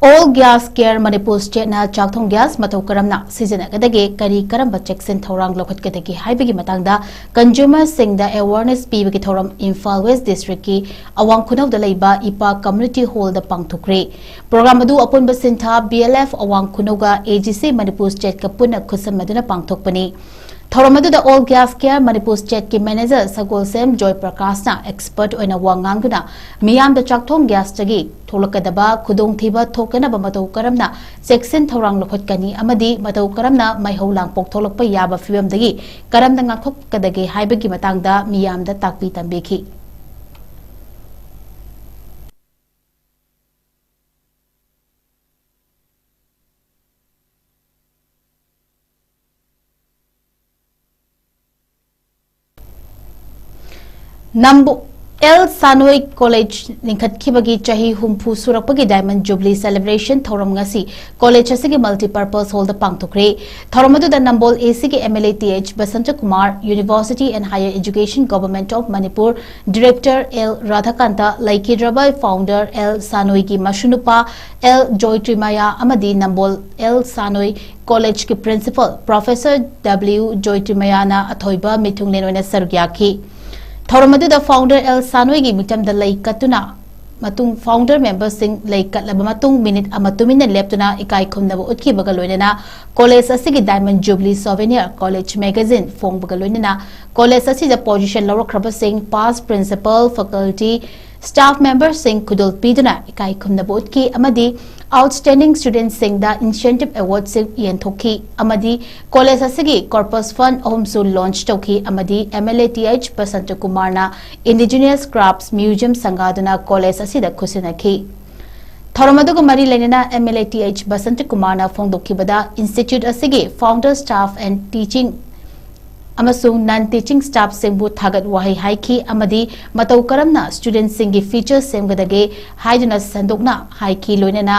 All Gas Care Manipur State ꯅ ꯆꯥꯛꯊꯣꯡ gas ꯃꯇꯧ ꯀꯔꯝꯅ ꯁꯤꯖꯤꯟꯅꯒꯗꯒꯦ, ꯀꯔꯤ ꯀꯔꯝꯕ ꯆꯦꯛꯁꯤꯟ ꯊꯧꯔꯥꯡ ꯂꯧꯈꯠꯀꯗꯒꯦ ꯍꯥꯏꯕꯒꯤ ꯃꯇꯥꯡꯗ consumer ꯁꯤꯡꯗ awareness ꯄꯤꯕꯒꯤ ꯊꯧꯔꯝ ꯏꯝꯐꯥꯜ West District ꯀꯤ ꯑꯋꯥꯡ ꯈꯨꯅꯧꯗ ꯂꯩꯕ ꯏꯄꯥ Community Hall ꯗ ꯄꯥꯡꯊꯣꯛꯈ꯭ꯔꯦ꯫ Program ꯑꯗꯨ ꯑꯄꯨꯟꯕ ꯁꯤꯟꯊꯥ B L F ꯑꯋꯥꯡ ꯈꯨꯅꯧꯒ A G C Manipur State ꯀ ꯄꯨꯟꯅ ꯈꯨꯠꯁꯝꯅꯗꯨꯅ ꯄꯥꯡꯊꯣꯛꯄꯅꯤ꯫ ꯊꯧꯔꯝ ꯑꯗꯨꯗ All Gas Care Manipur State ꯀꯤ manager ꯁꯒꯣꯜꯁꯦꯝ ꯖꯣꯏ ꯄ꯭ꯔꯀꯥꯁꯅ expert ꯑꯣꯏꯅ ꯋꯥ ꯉꯥꯡꯗꯨꯅ ꯃꯤꯌꯥꯝꯗ ꯆꯥꯛꯊꯣꯡ gas ꯇꯒꯤ ꯊꯣꯛꯂꯛꯀꯗꯕ ꯈꯨꯗꯣꯡꯊꯤꯕ ꯊꯣꯛꯇꯅꯕ ꯃꯇꯧ ꯀꯔꯝꯅ ꯆꯦꯛꯁꯤꯟ ꯊꯧꯔꯥꯡ ꯂꯧꯈꯠꯀꯅꯤ ꯑꯃꯗꯤ ꯃꯇꯧ ꯀꯔꯝꯅ ꯃꯩꯍꯧ ꯂꯥꯡꯄꯣꯛ ꯊꯣꯛꯂꯛꯄ ꯌꯥꯕ ꯐꯤꯕꯝꯗꯒꯤ ꯀꯔꯝꯅ ꯉꯥꯛꯊꯣꯛꯀꯗꯒꯦ ꯍꯥꯏꯕꯒꯤ ꯃꯇꯥꯡꯗ ꯃꯤꯌꯥꯝꯗ ꯇꯥꯛꯄꯤ ꯇꯝꯕꯤꯈꯤ꯫ ꯅꯝꯕꯣ-, ꯑꯦꯜ ꯁꯥꯅꯣꯏ College ꯂꯤꯡꯈꯠꯈꯤꯕꯒꯤ ꯆꯍꯤ ꯍꯨꯝꯐꯨ ꯁꯨꯔꯛꯄꯒꯤ Diamond Jubilee celebration ꯊꯧꯔꯝ ꯉꯁꯤ college ꯑꯁꯤꯒꯤ Multipurpose Hall ꯗ ꯄꯥꯡꯊꯣꯛꯈ꯭ꯔꯦ꯫ ꯊꯧꯔꯝ ꯑꯗꯨꯗ ꯅꯝꯕꯣꯜ A C ꯒꯤ M L A Th Basanta Kumar, University and Higher Education Government of Manipur Director L Radhakanta, ꯂꯩꯈꯤꯗ꯭ꯔꯕ founder ꯑꯦꯜ ꯁꯥꯅꯣꯏꯒꯤ ꯃꯁꯨꯅꯨꯄꯥ ꯑꯦꯜ ꯖꯣꯏꯇ꯭ꯔꯤꯃꯌꯥ ꯑꯃꯗꯤ ꯅꯝꯕꯣꯜ ꯑꯦꯜ ꯁꯥꯅꯣꯏ College ꯀꯤ Principal Professor W ꯖꯣꯏꯇ꯭ꯔꯤꯃꯌꯥꯅ ꯑꯊꯣꯏꯕ ꯃꯤꯊꯨꯡꯂꯦꯟ ꯑꯣꯏꯅ ꯁꯔꯨꯛ ꯌꯥꯈꯤ꯫ ꯊꯧꯔꯝ ꯑꯗꯨꯗ founder ꯑꯦꯜ ꯁꯥꯅꯣꯏꯒꯤ ꯃꯤꯆꯝꯗ ꯂꯩ ꯀꯠꯇꯨꯅ ꯃꯇꯨꯡ founder member ꯁꯤꯡ ꯂꯩ ꯀꯠꯂꯕ ꯃꯇꯨꯡ minute ꯑꯃ ꯇꯨꯃꯤꯟꯅ ꯂꯦꯞꯇꯨꯅ ꯏꯀꯥꯏ ꯈꯨꯝꯅꯕ ꯎꯠꯈꯤꯕꯒ ꯂꯣꯏꯅꯅ college ꯑꯁꯤꯒꯤ Diamond Jubilee Souvenir College Magazine ꯐꯣꯡꯕꯒ ꯂꯣꯏꯅꯅ college ꯑꯁꯤꯗ position ꯂꯧꯔꯛꯈ꯭ꯔꯕꯁꯤꯡ past principal, faculty, staff member ꯁꯤꯡ ꯈꯨꯗꯣꯜ ꯄꯤꯗꯨꯅ ꯏꯀꯥꯏ ꯈꯨꯝꯅꯕ ꯎꯠꯈꯤ ꯑꯃꯗꯤ outstanding student ꯁꯤꯡꯗ incentive award ꯁꯤꯡ ꯌꯦꯟꯊꯣꯛꯈꯤ ꯑꯃꯗꯤ college ꯑꯁꯤꯒꯤ corpus fund ꯑꯍꯨꯝꯁꯨ launch ꯇꯧꯈꯤ ꯑꯃꯗꯤ M L A Th Basanta ꯀꯨꯃꯥꯔꯅ Indigenous Crafts Museum ꯁꯪꯒꯥꯗꯨꯅ college ꯑꯁꯤꯗ ꯈꯨꯠꯁꯤꯟꯅꯈꯤ꯫ ꯊꯧꯔꯝ ꯑꯗꯨꯒ ꯃꯔꯤ ꯂꯩꯅꯅ M L A Th Basanta ꯀꯨꯃꯥꯔꯅ ꯐꯣꯡꯗꯣꯛꯈꯤꯕꯗ institute ꯑꯁꯤꯒꯤ founder, staff and teaching ꯑꯃꯁꯨꯡ non teaching staff ꯁꯤꯡꯕꯨ ꯊꯥꯒꯠ ꯋꯥꯍꯩ ꯍꯥꯏꯈꯤ ꯑꯃꯗꯤ ꯃꯇꯧ ꯀꯔꯝꯅ student ꯁꯤꯡꯒꯤ future ꯁꯦꯝꯒꯗꯒꯦ ꯍꯥꯏꯗꯨꯅ ꯁꯟꯗꯣꯛꯅ ꯍꯥꯏꯈꯤ꯫ ꯂꯣꯏꯅꯅ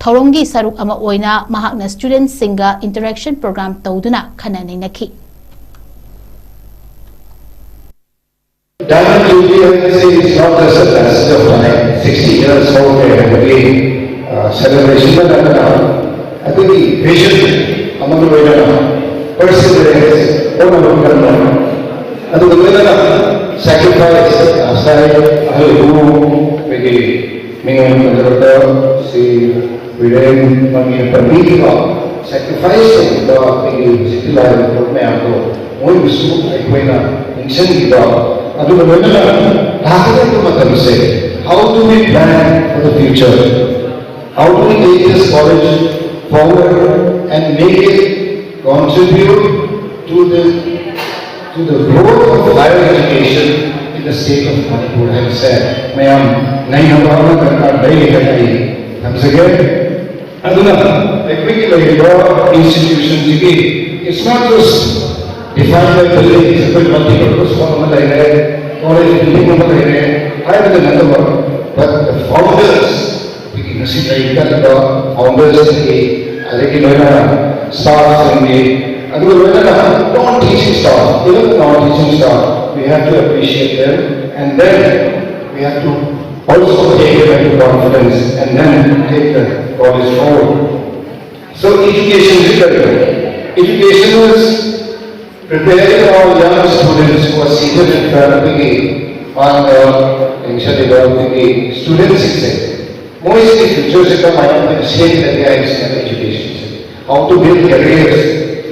ꯊꯧꯔꯝꯒꯤ ꯁꯔꯨꯛ ꯑꯃ ꯑꯣꯏꯅ ꯃꯍꯥꯛꯅ student ꯁꯤꯡꯒ interaction program ꯇꯧꯗꯨꯅ ꯈꯟꯅ ꯅꯩꯅꯈꯤ꯫ Diamond Jubilee ꯍꯥꯏꯕꯁꯤ is not just a passage of time, sixty years ꯍꯧꯈ꯭ꯔꯦ ꯍꯥꯏꯕꯒꯤ ꯁꯦꯂꯦꯕ꯭ꯔꯦꯁꯟꯗ ꯅꯠꯇꯅ ꯑꯗꯨꯒꯤ ꯚꯤꯖꯟ ꯑꯃꯒ ꯂꯣꯏꯅꯅ ꯄꯔꯁꯤꯚꯔꯦꯟꯁ ꯍꯣꯠꯅꯕ ꯀꯟꯕ, ꯑꯗꯨꯒ ꯂꯣꯏꯅꯅ ꯁꯦꯀ꯭ꯔꯤꯐꯥꯏꯁ, ꯉꯁꯥꯏ ꯑꯍꯜ ꯏꯕꯨꯡꯉꯣ ꯑꯩꯈꯣꯏꯒꯤ ꯃꯤꯡ ꯑꯣꯏꯅ ꯄꯟꯖꯔꯛꯄ ꯁꯤ ꯕꯤꯔꯦꯟ ꯃꯃꯤꯅ ꯄꯟꯕꯤꯈꯤꯕ ꯁꯦꯀ꯭ꯔꯤꯐꯥꯏꯁ ꯇꯧꯈꯤꯕ ꯑꯩꯈꯣꯏꯒꯤ ꯍꯧꯖꯤꯛꯀꯤ ꯂꯥꯏꯔꯕ ꯃꯌꯥꯝꯗꯣ ꯃꯣꯏꯕꯨꯁꯨ ꯑꯩꯈꯣꯏꯅ ꯅꯤꯡꯁꯤꯡꯕꯤꯕ, ꯑꯗꯨꯒ ꯂꯣꯏꯅꯅ ꯂꯥꯛꯀꯗꯧꯔꯤꯕ ꯃꯇꯝꯁꯦ, how do we plan for the future? How do we take this college forward and make it contribute to the, to the growth of higher education in the state of Manipur? ꯍꯥꯏꯕꯁꯦ ꯃꯌꯥꯝ ꯅꯩꯅꯕ ꯑꯃ ꯗꯔꯀꯥꯔ ꯂꯩ ꯍꯥꯏꯅ ꯑꯩ ꯊꯝꯖꯒꯦ꯫ ꯑꯗꯨꯅ ꯑꯩꯈꯣꯏꯒꯤ ꯂꯩꯔꯤꯕ ꯏꯟꯁꯇꯤꯇ꯭ꯌꯨꯁꯟꯁꯤꯒꯤ, it's not just defined by buildings, ꯑꯩꯈꯣꯏ multipurpose hall ꯑꯃ ꯂꯩꯔꯦ, ꯀꯣꯂꯦꯖ ꯕꯤꯜꯗꯤꯡ ꯑꯃ ꯂꯩꯔꯦ ꯍꯥꯏꯕꯗ ꯅꯠꯇꯕ, but the founders, ꯑꯩꯈꯣꯏꯒꯤ ꯉꯁꯤ ꯂꯩꯔꯤꯕ ꯐꯥꯎꯟꯗꯔꯁꯤꯡꯒꯤ, ꯑꯗꯒꯤ ꯂꯣꯏꯅꯅ ꯁ꯭ꯇꯥꯐꯁꯤꯡꯒꯤ, ꯑꯗꯨꯒ ꯂꯣꯏꯅꯅ non teaching staff, even non teaching staff, we have to appreciate them, and then we have to also take them into confidence and then take the college forward. So education is, education is preparing our young students for senior fraternity on the, ꯂꯤꯡꯁꯜꯂꯤꯕ ꯑꯩꯈꯣꯏꯒꯤ ꯁ꯭ꯇꯨꯗꯦꯟꯠꯁꯤꯡꯁꯦ, ꯃꯣꯏꯁꯤꯒꯤ ꯐ꯭ꯌꯨꯆꯔꯁꯦ ꯀꯃꯥꯏꯅ ꯑꯩꯈꯣꯏꯅ ꯁꯦꯝꯒꯗꯒꯦ ꯍꯥꯏꯕꯁꯤꯅꯦꯕ education say. How to build careers,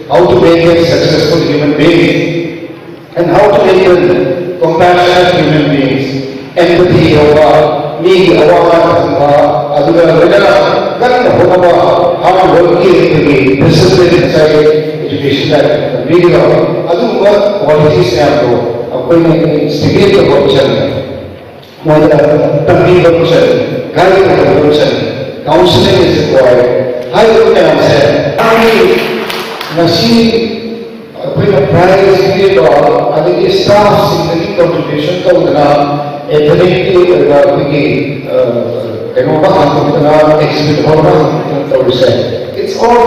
how to make them successful human beings, and how to make them compassionate human beings, empathy ꯌꯥꯎꯕ, ꯃꯤꯒꯤ ꯑꯋꯥꯕ ꯈꯪꯕ, ꯑꯗꯨꯒ ꯂꯣꯏꯅꯅ ꯀꯟꯅ ꯍꯣꯠꯅꯕ, hard work ꯀꯤ ꯑꯩꯈꯣꯏꯒꯤ discipline, ꯉꯁꯥꯏꯒꯤ education ꯗ ꯇꯝꯕꯤꯔꯤꯕ ꯑꯗꯨꯒꯨꯝꯕ qualities ꯃꯌꯥꯝꯗꯣ ꯑꯩꯈꯣꯏꯅ instigate ꯇꯧꯕ ꯑꯃ ꯆꯪꯉꯤ꯫ ꯃꯣꯏꯗ ꯇꯝꯕꯤꯕ ꯑꯃ ꯆꯪꯉꯤ, guide ꯇꯧꯕ ꯑꯃ ꯆꯪꯉꯤ, counselling is required ꯍꯥꯏꯔꯤꯕ ꯃꯌꯥꯝꯁꯦ ꯉꯁꯤ ꯑꯩꯈꯣꯏꯅ prize ꯄꯤꯔꯤꯕ ꯑꯗꯒꯤ ꯁ꯭ꯇꯥꯐꯁꯤꯡꯗꯒꯤ contribution ꯇꯧꯗꯅ, ethnic ꯀꯤ ꯑꯣꯏꯕ ꯑꯩꯈꯣꯏꯒꯤ, ꯑ, ꯀꯩꯅꯣꯝꯃ ꯍꯥꯡꯗꯣꯛꯇꯅ, exhibit hall ꯑꯃ ꯍꯥꯡꯗꯣꯛꯇꯅ ꯇꯧꯔꯤꯁꯦ, it's all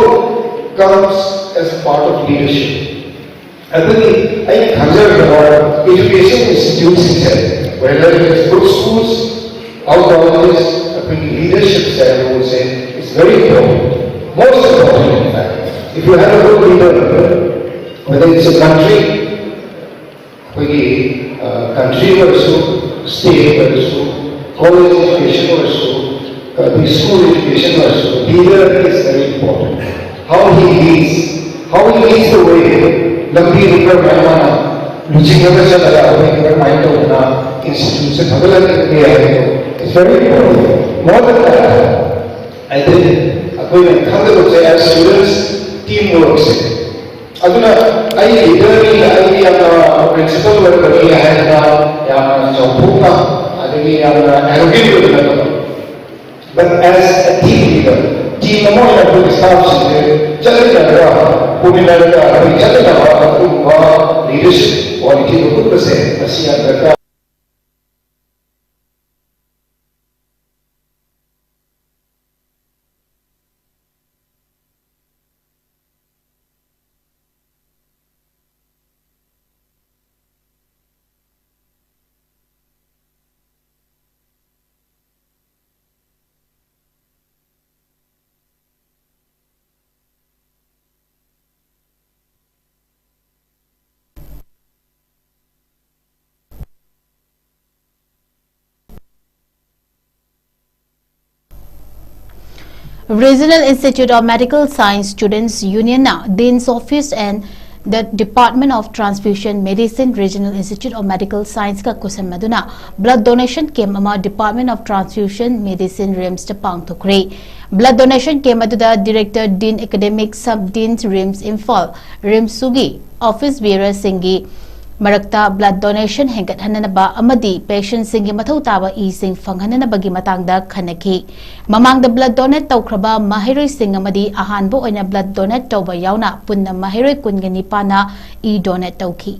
comes as part of leadership. ꯑꯗꯨꯒꯤ ꯑꯩꯅ ꯈꯪꯖꯔꯛꯄꯗ education institute ꯁꯤꯡꯁꯦ, whether it is good schools, our colleges, ꯑꯩꯈꯣꯏꯒꯤ ꯂꯤꯗꯔꯁꯤꯞꯁꯦ, ꯔꯣꯜꯁꯦ, it's very important, most important in fact. If you have a good leader, whether it's a country, ꯑꯩꯈꯣꯏꯒꯤ ꯀꯟꯇ꯭ꯔꯤ ꯑꯣꯏꯔꯁꯨ, ꯁ꯭ꯇꯦꯠ ꯑꯣꯏꯔꯁꯨ, ꯀꯣꯂꯦꯖ ꯑꯦꯖꯨꯀꯦꯁꯟ ꯑꯣꯏꯔꯁꯨ, ꯑꯩꯈꯣꯏ ꯁ꯭ꯀꯨꯜ ꯑꯦꯖꯨꯀꯦꯁꯟ ꯑꯣꯏꯔꯁꯨ, leader is very important. How he leads, how he leads the way, ꯂꯝꯕꯤꯗꯨ ꯀꯔꯝꯍꯥꯏꯅ ꯃꯥꯅ ꯂꯨꯆꯤꯡꯉꯒ ꯆꯠꯂꯒ ꯑꯩꯈꯣꯏ ꯀꯔꯝꯍꯥꯏꯅ ꯇꯧꯗꯅ ꯏꯟꯁꯇꯤꯇ꯭ꯌꯨꯠꯁꯦ ꯐꯒꯠꯍꯟꯒꯗꯒꯦ ꯍꯥꯏꯕꯗꯣ, it's very important. More than that, I think ꯑꯩꯈꯣꯏꯅ ꯈꯪꯒꯗꯕꯁꯦ, as students, team workꯁꯦ꯫ ꯑꯗꯨꯅ ꯑꯩ ꯂꯤꯗꯔꯅꯤ, ꯑꯩ ꯌꯥꯝꯅ ꯄ꯭ꯔꯤꯟꯁꯤꯄꯜ ꯑꯣꯏꯔꯛꯄꯅꯤ ꯍꯥꯏꯗꯅ ꯌꯥꯝꯅ ꯆꯥꯎꯊꯣꯛꯅ, ꯑꯗꯒꯤ ꯌꯥꯝꯅ arrogant ꯑꯣꯏꯕ ꯅꯠꯇꯕ, but as a team leader, team ꯑꯃ ꯑꯣꯏꯅ ꯑꯩꯈꯣꯏꯒꯤ ꯁ꯭ꯇꯥꯐꯁꯤꯡꯁꯦ ꯆꯠꯃꯤꯟꯅꯔꯒ, ꯄꯨꯃꯤꯟꯅꯔꯒ ꯑꯩꯈꯣꯏ ꯆꯠꯃꯤꯟꯅꯕ ꯑꯗꯨꯒꯨꯝꯕ ꯂꯤꯗꯔꯁꯤꯞ ꯀ꯭ꯋꯥꯂꯤꯇꯤ ꯎꯠꯄꯁꯦ ꯃꯁꯤ ꯌꯥꯝ ꯗꯔꯀꯥꯔ꯫ Regional Institute of Medical Science Students Union ꯅ Dean's Office and the Department of Transfusion Medicine, Regional Institute of Medical Science ꯀ ꯈꯨꯠꯁꯝꯅꯗꯨꯅ blood donation camp ꯑꯃ Department of Transfusion Medicine, RIMS ꯇ ꯄꯥꯡꯊꯣꯛꯈ꯭ꯔꯦ꯫ Blood donation camp ꯑꯗꯨꯗ Director, Dean, Academic, Sub Dean, RIMS Imphal, RIMS ꯁꯨꯒꯤ office bearer ꯁꯤꯡꯒꯤ ꯃꯔꯛꯇ blood donation ꯍꯦꯟꯒꯠꯍꯟꯅꯅꯕ ꯑꯃꯗꯤ patient ꯁꯤꯡꯒꯤ ꯃꯊꯧ ꯇꯥꯕ ꯏꯁꯤꯡ ꯐꯪꯍꯟꯅꯅꯕꯒꯤ ꯃꯇꯥꯡꯗ ꯈꯟꯅꯈꯤ꯫ ꯃꯃꯥꯡꯗ blood donate ꯇꯧꯈ꯭ꯔꯕ ꯃꯍꯩꯔꯣꯏꯁꯤꯡ ꯑꯃꯗꯤ ꯑꯍꯥꯟꯕ ꯑꯣꯏꯅ blood donate ꯇꯧꯕ ꯌꯥꯎꯅ ꯄꯨꯟꯅ ꯃꯍꯩꯔꯣꯏ ꯀꯨꯟꯒ ꯅꯤꯄꯥꯟꯅ ꯏ donate ꯇꯧꯈꯤ꯫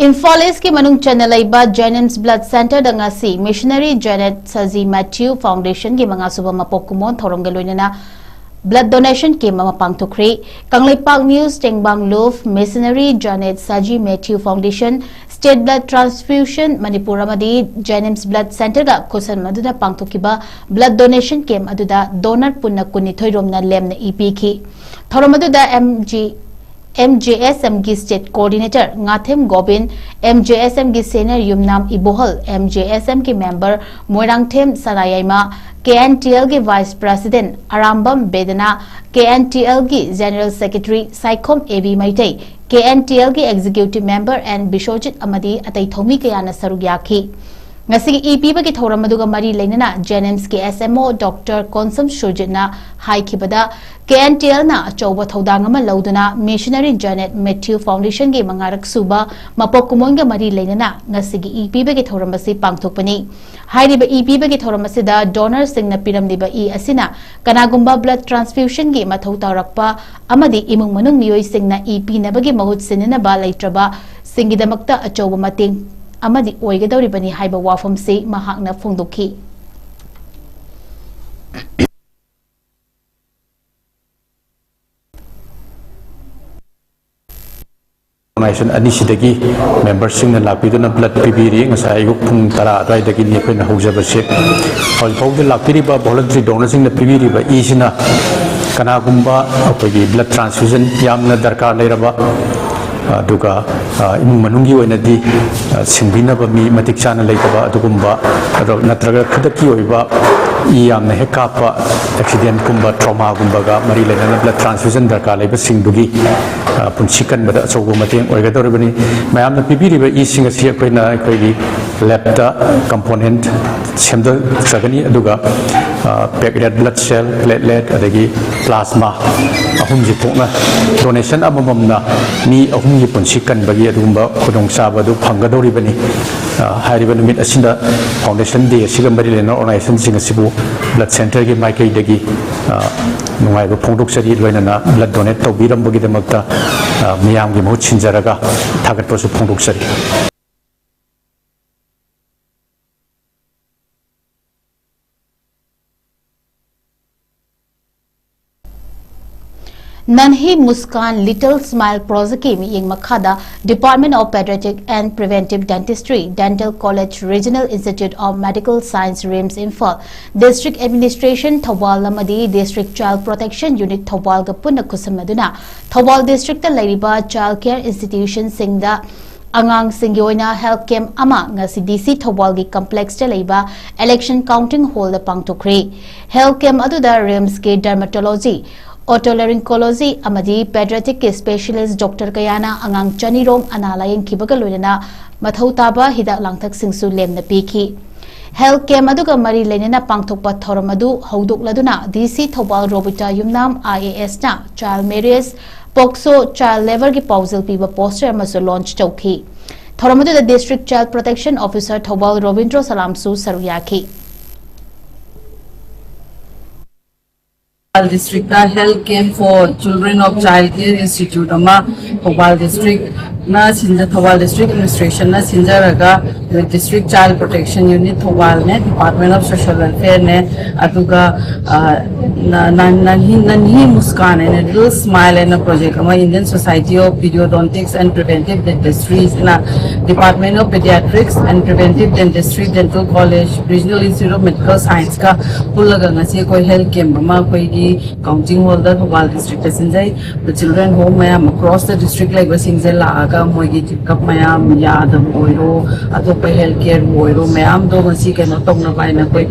ꯏꯝꯐꯥꯜ ꯏꯁꯀꯤ ꯃꯅꯨꯡ ꯆꯟꯅ ꯂꯩꯕ ꯖꯦꯅꯤꯝꯁ ꯕ꯭ꯂꯗ ꯁꯦꯟꯇꯔꯗ ꯉꯁꯤ ꯃꯤꯁꯅꯔꯤ ꯖꯦꯅꯦꯠ ꯁꯖꯤ ꯃꯦꯊ꯭ꯌꯨ ꯐꯥꯎꯟꯗꯦꯁꯟꯒꯤ ꯃꯉꯥꯁꯨꯕ ꯃꯄꯣꯛ ꯀꯨꯝꯑꯣꯟ ꯊꯧꯔꯝꯒ ꯂꯣꯏꯅꯅ ꯕ꯭ꯂꯗ ꯗꯣꯅꯦꯁꯟ ꯀꯦꯝ ꯑꯃ ꯄꯥꯡꯊꯣꯛꯈ꯭ꯔꯦ꯫ ꯀꯪꯂꯩꯄꯥꯛ ꯅ꯭ꯌꯨꯁ, ꯇꯦꯡꯕꯥꯡ ꯂꯨꯐ, missionary Janet Saji Mathew foundation, state blood transfusion Manipur ꯑꯃꯗꯤ ꯖꯦꯅꯤꯝꯁ ꯕ꯭ꯂꯗ ꯁꯦꯟꯇꯔꯒ ꯈꯨꯠꯁꯝ ꯑꯗꯨꯅ ꯄꯥꯡꯊꯣꯛꯈꯤꯕ ꯕ꯭ꯂꯗ ꯗꯣꯅꯦꯁꯟ ꯀꯦꯝ ꯑꯗꯨꯗ ꯗꯣꯅꯔ ꯄꯨꯟꯅ ꯀꯨꯟꯅꯤꯊꯣꯏ ꯔꯣꯝꯅ ꯂꯦꯝꯅ ꯏ ꯄꯤꯈꯤ꯫ ꯊꯧꯔꯝ ꯑꯗꯨꯗ M G M J S ꯑꯦꯝꯒꯤ state coordinator Ngathem Gobin, M J S ꯑꯦꯝꯒꯤ senior Yumnam Ibohal, M J S ꯑꯦꯝꯒꯤ member Moirangthem Sanayaima, K N T ꯑꯦꯜꯒꯤ vice president Arambam Bedana, K N T ꯑꯦꯜꯒꯤ general secretary Saikhom A B Meitei, K N T ꯑꯦꯜꯒꯤ ꯑꯦꯛꯖꯤꯀ꯭ꯌꯨꯇꯤꯚ ꯃꯦꯝꯕꯔ ꯑꯦꯟ ꯕꯤꯁ꯭ꯋꯖꯤꯠ ꯑꯃꯗꯤ ꯑꯇꯩ ꯊꯧꯃꯤ ꯀꯌꯥꯅ ꯁꯔꯨꯛ ꯌꯥꯈꯤ꯫ ꯉꯁꯤꯒꯤ ꯏ ꯄꯤꯕꯒꯤ ꯊꯧꯔꯝ ꯑꯗꯨꯒ ꯃꯔꯤ ꯂꯩꯅꯅ ꯖꯦꯅꯤꯝꯁꯀꯤ S M O doctor Konsam ꯁꯨꯔꯖꯤꯠꯅ ꯍꯥꯏꯈꯤꯕꯗ, ꯀꯦ ꯑꯦꯟ ꯇꯤ ꯑꯦꯜꯅ ꯑꯆꯧꯕ ꯊꯧꯗꯥꯡ ꯑꯃ ꯂꯧꯗꯨꯅ ꯃꯤꯁꯅꯔꯤ ꯖꯦꯅꯦꯠ ꯃꯦꯊ꯭ꯌꯨ ꯐꯥꯎꯟꯗꯦꯁꯟꯒꯤ ꯃꯉꯥꯔꯛ ꯁꯨꯕ ꯃꯄꯣꯛ ꯀꯨꯝꯑꯣꯟꯒ ꯃꯔꯤ ꯂꯩꯅꯅ ꯉꯁꯤꯒꯤ ꯏ ꯄꯤꯕꯒꯤ ꯊꯧꯔꯝ ꯑꯁꯤ ꯄꯥꯡꯊꯣꯛꯄꯅꯤ꯫ ꯍꯥꯏꯔꯤꯕ ꯏ ꯄꯤꯕꯒꯤ ꯊꯧꯔꯝ ꯑꯁꯤꯗ ꯗꯣꯅꯔꯁꯤꯡꯅ ꯄꯤꯔꯝꯂꯤꯕ ꯏ ꯑꯁꯤꯅ ꯀꯅꯥꯒꯨꯝꯕ ꯕ꯭ꯂꯗ ꯇ꯭ꯔꯥꯟꯁꯐ꯭ꯌꯨꯁꯟꯒꯤ ꯃꯊꯧ ꯇꯧꯔꯛꯄ ꯑꯃꯗꯤ ꯏꯃꯨꯡ ꯃꯅꯨꯡ ꯃꯤꯑꯣꯏꯁꯤꯡꯅ ꯏ ꯄꯤꯅꯕꯒꯤ ꯃꯍꯨꯠ ꯁꯤꯟꯅꯅꯕ ꯂꯩꯇ꯭ꯔꯕ ꯁꯤꯡꯒꯤꯗꯃꯛꯇ ꯑꯆꯧꯕ ꯃꯇꯦꯡ ꯑꯃꯗꯤ ꯑꯣꯏꯒꯗꯧꯔꯤꯕꯅꯤ ꯍꯥꯏꯕ ꯋꯥꯐꯝꯁꯤ ꯃꯍꯥꯛꯅ ꯐꯣꯡꯗꯣꯛꯈꯤ꯫ ꯑꯣꯔꯒꯅꯥꯏꯖꯦꯁꯟ ꯑꯅꯤꯁꯤꯗꯒꯤ ꯃꯦꯝꯕꯔꯁꯤꯡꯅ ꯂꯥꯛꯄꯤꯗꯨꯅ ꯕ꯭ꯂꯗ ꯄꯤꯕꯤꯔꯤ꯫ ꯉꯁꯥꯏ ꯑꯌꯨꯛ ꯄꯨꯡ ꯇꯔꯥ ꯑꯗꯨꯋꯥꯏꯗꯒꯤꯅꯤ ꯑꯩꯈꯣꯏꯅ ꯍꯧꯖꯕꯁꯦ꯫ ꯍꯧꯖꯤꯛ ꯐꯥꯎꯕꯗ ꯂꯥꯛꯄꯤꯔꯤꯕ ꯚꯣꯂꯟꯇꯔꯤ ꯗꯣꯅꯔꯁꯤꯡꯅ ꯄꯤꯕꯤꯔꯤꯕ ꯏꯁꯤꯅ ꯀꯅꯥꯒꯨꯝꯕ ꯑꯩꯈꯣꯏꯒꯤ ꯕ꯭ꯂꯗ ꯇ꯭ꯔꯥꯟꯁꯐ꯭ꯌꯨꯖꯟ ꯌꯥꯝꯅ ꯗꯔꯀꯥꯔ ꯂꯩꯔꯕ, ꯑꯗꯨꯒ, ꯑ, ꯏꯃꯨꯡ ꯃꯅꯨꯡꯒꯤ ꯑꯣꯏꯅꯗꯤ, ꯑ, ꯁꯤꯟꯕꯤꯅꯕ ꯃꯤ ꯃꯇꯤꯛ ꯆꯥꯅ ꯂꯩꯇꯕ ꯑꯗꯨꯒꯨꯝꯕ, ꯑꯗꯣ ꯅꯠꯇ꯭ꯔꯒ ꯈꯨꯗꯛꯀꯤ ꯑꯣꯏꯕ ꯏ ꯌꯥꯝꯅ ꯍꯦꯛ ꯀꯥꯞꯄ ꯑꯦꯛꯁꯤꯗꯦꯟꯠꯀꯨꯝꯕ, ꯇ꯭ꯔꯣꯃꯥꯒꯨꯝꯕꯒ ꯃꯔꯤ ꯂꯩꯅꯅ ꯕ꯭ꯂꯗ ꯇ꯭ꯔꯥꯟꯁꯐ꯭ꯌꯨꯖꯟ ꯗꯔꯀꯥꯔ ꯂꯩꯕꯁꯤꯡꯗꯨꯒꯤ, ꯑ, ꯄꯨꯟꯁꯤ ꯀꯟꯕꯗ ꯑꯆꯧꯕ ꯃꯇꯦꯡ ꯑꯣꯏꯒꯗꯧꯔꯤꯕꯅꯤ꯫ ꯃꯌꯥꯝꯅ ꯄꯤꯕꯤꯔꯤꯕ ꯏꯁꯤꯡ ꯑꯁꯤ ꯑꯩꯈꯣꯏꯅ ꯑꯩꯈꯣꯏꯒꯤ ꯂꯦꯕꯇ ꯀꯝꯄꯣꯅꯦꯟꯠ ꯁꯦꯝꯗꯣꯛꯆꯒꯅꯤ, ꯑꯗꯨꯒ, ꯑ, packed red blood cell, platelet, ꯑꯗꯒꯤ ꯄ꯭ꯂꯥꯁꯃꯥ ꯑꯍꯨꯝꯁꯤ ꯊꯣꯛꯅ ꯗꯣꯅꯦꯁꯟ ꯑꯃꯃꯝꯅ ꯃꯤ ꯑꯍꯨꯝꯒꯤ ꯄꯨꯟꯁꯤ ꯀꯟꯕꯒꯤ ꯑꯗꯨꯒꯨꯝꯕ ꯈꯨꯗꯣꯡꯆꯥꯕ ꯑꯗꯨ ꯐꯪꯒꯗꯧꯔꯤꯕꯅꯤ꯫ ꯑ, ꯍꯥꯏꯔꯤꯕ ꯅꯨꯃꯤꯠ ꯑꯁꯤꯗ ꯐꯥꯎꯟꯗꯦꯁꯟ ꯗꯦ ꯑꯁꯤꯒ ꯃꯔꯤ ꯂꯩꯅꯅ ꯑꯣꯔꯒꯅꯥꯏꯖꯦꯁꯟꯁꯤꯡ ꯑꯁꯤꯕꯨ ꯕ꯭ꯂꯗ ꯁꯦꯟꯇꯔꯒꯤ ꯃꯥꯏꯀꯩꯗꯒꯤ, ꯑ, ꯅꯨꯡꯉꯥꯏꯕ ꯐꯣꯡꯗꯣꯛꯆꯔꯤ, ꯂꯣꯏꯅꯅ ꯕ꯭ꯂꯗ ꯗꯣꯅꯦꯠ ꯇꯧꯕꯤꯔꯝꯕꯒꯤꯗꯃꯛꯇ꯫ ꯃꯤꯌꯥꯝꯒꯤ ꯃꯍꯨꯠ ꯁꯤꯟꯖꯔꯒ ꯊꯥꯒꯠꯄꯁꯨ ꯐꯣꯡꯗꯣꯛꯆꯔꯤ꯫ ꯅꯟꯍꯤ ꯃꯨꯁꯀꯥꯟ ꯂꯤꯇꯜ ꯁ꯭ꯃꯥꯏꯜ ꯄ꯭ꯔꯣꯖꯦꯛꯀꯤ ꯃꯤꯠꯌꯦꯡ ꯃꯈꯥꯗ Department of Pediatric and Preventive Dentistry, Dental College, Regional Institute of Medical Science, RIMS, Imphal, District Administration Thoubal ꯑꯃꯗꯤ District Child Protection Unit ꯊꯧꯕꯥꯜꯒ ꯄꯨꯟꯅ ꯈꯨꯠꯁꯝꯅꯗꯨꯅ ꯊꯧꯕꯥꯜ districtꯇ ꯂꯩꯔꯤꯕ child care institutionꯁꯤꯡꯗ ꯑꯉꯥꯡꯁꯤꯡꯒꯤ ꯑꯣꯏꯅ health camp ꯑꯃ ꯉꯁꯤ DC ꯊꯧꯕꯥꯜꯒꯤ complexꯇ ꯂꯩꯕ election counting hallꯗ ꯄꯥꯡꯊꯣꯛꯈ꯭ꯔꯦ꯫ Health camp ꯑꯗꯨꯗ RIMSꯀꯤ dermatology, otolaryngology ꯑꯃꯗꯤ pediatricꯀꯤ specialist doctor ꯀꯌꯥꯅ ꯑꯉꯥꯡ ꯆꯅꯤꯔꯣꯝ ꯑꯅꯥ ꯂꯥꯌꯦꯡꯈꯤꯕꯒ ꯂꯣꯏꯅꯅ ꯃꯊꯧ ꯇꯥꯕ ꯍꯤꯗꯥꯛ ꯂꯥꯡꯊꯛꯁꯤꯡꯁꯨ ꯂꯦꯝꯅ ꯄꯤꯈꯤ꯫ Health camp ꯑꯗꯨꯒ ꯃꯔꯤ ꯂꯩꯅꯅ ꯄꯥꯡꯊꯣꯛꯄ ꯊꯧꯔꯝ ꯑꯗꯨ ꯍꯧꯗꯣꯛꯂꯗꯨꯅ DC ꯊꯧꯕꯥꯜ ꯔꯣꯕꯤꯇꯥ ꯌꯨꯝꯅꯥꯝ IASꯅ child marriage, POCSO, child labourꯒꯤ ꯄꯥꯎꯖꯦꯜ ꯄꯤꯕ poster ꯑꯃꯁꯨ launch ꯇꯧꯈꯤ꯫ ꯊꯧꯔꯝ ꯑꯗꯨꯗ District Child Protection Officer Thoubal Robindro ꯁꯂꯥꯝꯁꯨ ꯁꯔꯨꯛ ꯌꯥꯈꯤ꯫ Thoubal districtꯇ health camp for children of child care institute ꯑꯃ Thoubal districtꯅ ꯁꯤꯟꯖ Thoubal district administrationꯅ ꯁꯤꯟꯖꯔꯒ district child protection unit ꯊꯧꯕꯥꯜꯅꯦ, Department of Social Welfareꯅꯦ, ꯑꯗꯨꯒ ꯅꯟꯍꯤ ꯅꯟꯍꯤ ꯃꯨꯁꯀꯥꯟ ꯍꯥꯏꯅ Little Smile ꯍꯥꯏꯅ project ꯑꯃ Indian Society of Periodontics and Preventive Dentistryꯅ Department of Pediatrics and Preventive Dentistry, Dental College, Regional Institute of Medical Scienceꯀ ꯄꯨꯜꯂꯒ ꯉꯁꯤ ꯑꯩꯈꯣꯏ health camp ꯑꯃ ꯑꯩꯈꯣꯏꯒꯤ counting hallꯗ ꯊꯧꯕꯥꯜ districtꯇ ꯁꯤꯟꯖꯩ꯫ Children home ꯃꯌꯥꯝ across the district ꯂꯩꯕꯁꯤꯡꯁꯦ ꯂꯥꯛꯑꯒ ꯃꯣꯏꯒꯤ checkup ꯃꯌꯥꯝ, ꯌꯥꯗꯕ ꯑꯣꯏꯔꯣ, ꯑꯇꯣꯞꯄ health careꯕꯨ ꯑꯣꯏꯔꯣ, ꯃꯌꯥꯝꯗꯣ ꯉꯁꯤ ꯀꯩꯅꯣ ꯇꯧꯅꯕ ꯍꯥꯏꯅ ꯑꯩꯈꯣꯏ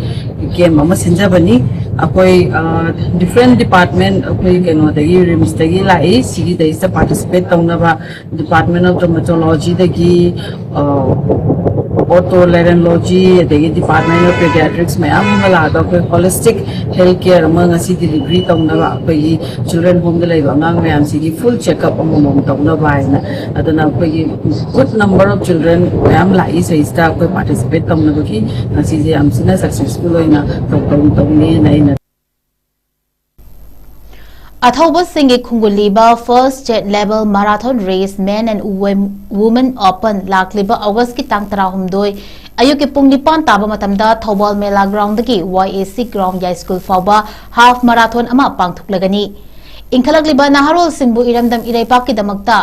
camp ꯑꯃ ꯁꯤꯟꯖꯕꯅꯤ꯫ ꯑꯩꯈꯣꯏ different department, ꯑꯩꯈꯣꯏ ꯀꯩꯅꯣꯗꯒꯤ, RIMSꯇꯒꯤ ꯂꯥꯛꯏ, ꯁꯤꯒꯤꯗꯩꯁꯤꯗ participate ꯇꯧꯅꯕ꯫ Department of Dermatologyꯗꯒꯤ, Otolaryngology, ꯑꯗꯒꯤ Department of Pediatrics ꯃꯌꯥꯝ ꯑꯃ ꯂꯥꯛꯑꯒ ꯑꯩꯈꯣꯏ holistic health care ꯑꯃ ꯉꯁꯤ delivery ꯇꯧꯅꯕ, ꯑꯩꯈꯣꯏꯒꯤ children homeꯗ ꯂꯩꯕ ꯑꯉꯥꯡ ꯃꯌꯥꯝꯁꯤꯒꯤ full checkup ꯑꯃꯃꯝ ꯇꯧꯅꯕ ꯍꯥꯏꯅ꯫ ꯑꯗꯨꯅ ꯑꯩꯈꯣꯏꯒꯤ good number of children ꯃꯌꯥꯝ ꯂꯥꯛꯏ, ꯁꯤꯗꯩꯁꯤꯗ ꯑꯩꯈꯣꯏ participate ꯇꯧꯅꯕꯒꯤ ꯉꯁꯤꯁꯦ ꯌꯥꯝ ꯊꯤꯅ successful ꯑꯣꯏꯅ ꯇꯧ-, ꯇꯧ-, ꯇꯧꯅꯤꯅ ꯑꯩꯅ ꯑꯊꯧꯕꯁꯤꯡꯒꯤ ꯈꯨꯡꯒꯨꯜꯂꯤꯕ First State Level Marathon Race Men and Wom- Women Open ꯂꯥꯛꯂꯤꯕ ꯑꯣꯒꯁꯀꯤ ꯇꯥꯡ ꯇꯔꯥꯍꯨꯝꯗꯣꯏ ꯑꯌꯨꯛꯀꯤ ꯄꯨꯡ ꯅꯤꯄꯥꯟ ꯇꯥꯕ ꯃꯇꯝꯗ ꯊꯧꯕꯥꯜ ꯃꯦꯂꯥ ꯒ꯭ꯔꯥꯎꯟꯗꯒꯤ Y A C ꯒ꯭ꯔꯥꯎꯟ ꯌꯥꯏꯁ꯭ꯀꯨꯜ ꯐꯥꯎꯕ ꯍꯥꯐ ꯃꯥꯔꯥꯊꯣꯟ ꯑꯃ ꯄꯥꯡꯊꯣꯛꯂꯒꯅꯤ꯫ ꯏꯟꯈꯠꯂꯛꯂꯤꯕ ꯅꯍꯥꯔꯣꯜꯁꯤꯡꯕꯨ ꯏꯔꯝꯗꯝ ꯏꯔꯩꯄꯥꯛꯀꯤꯗꯃꯛꯇ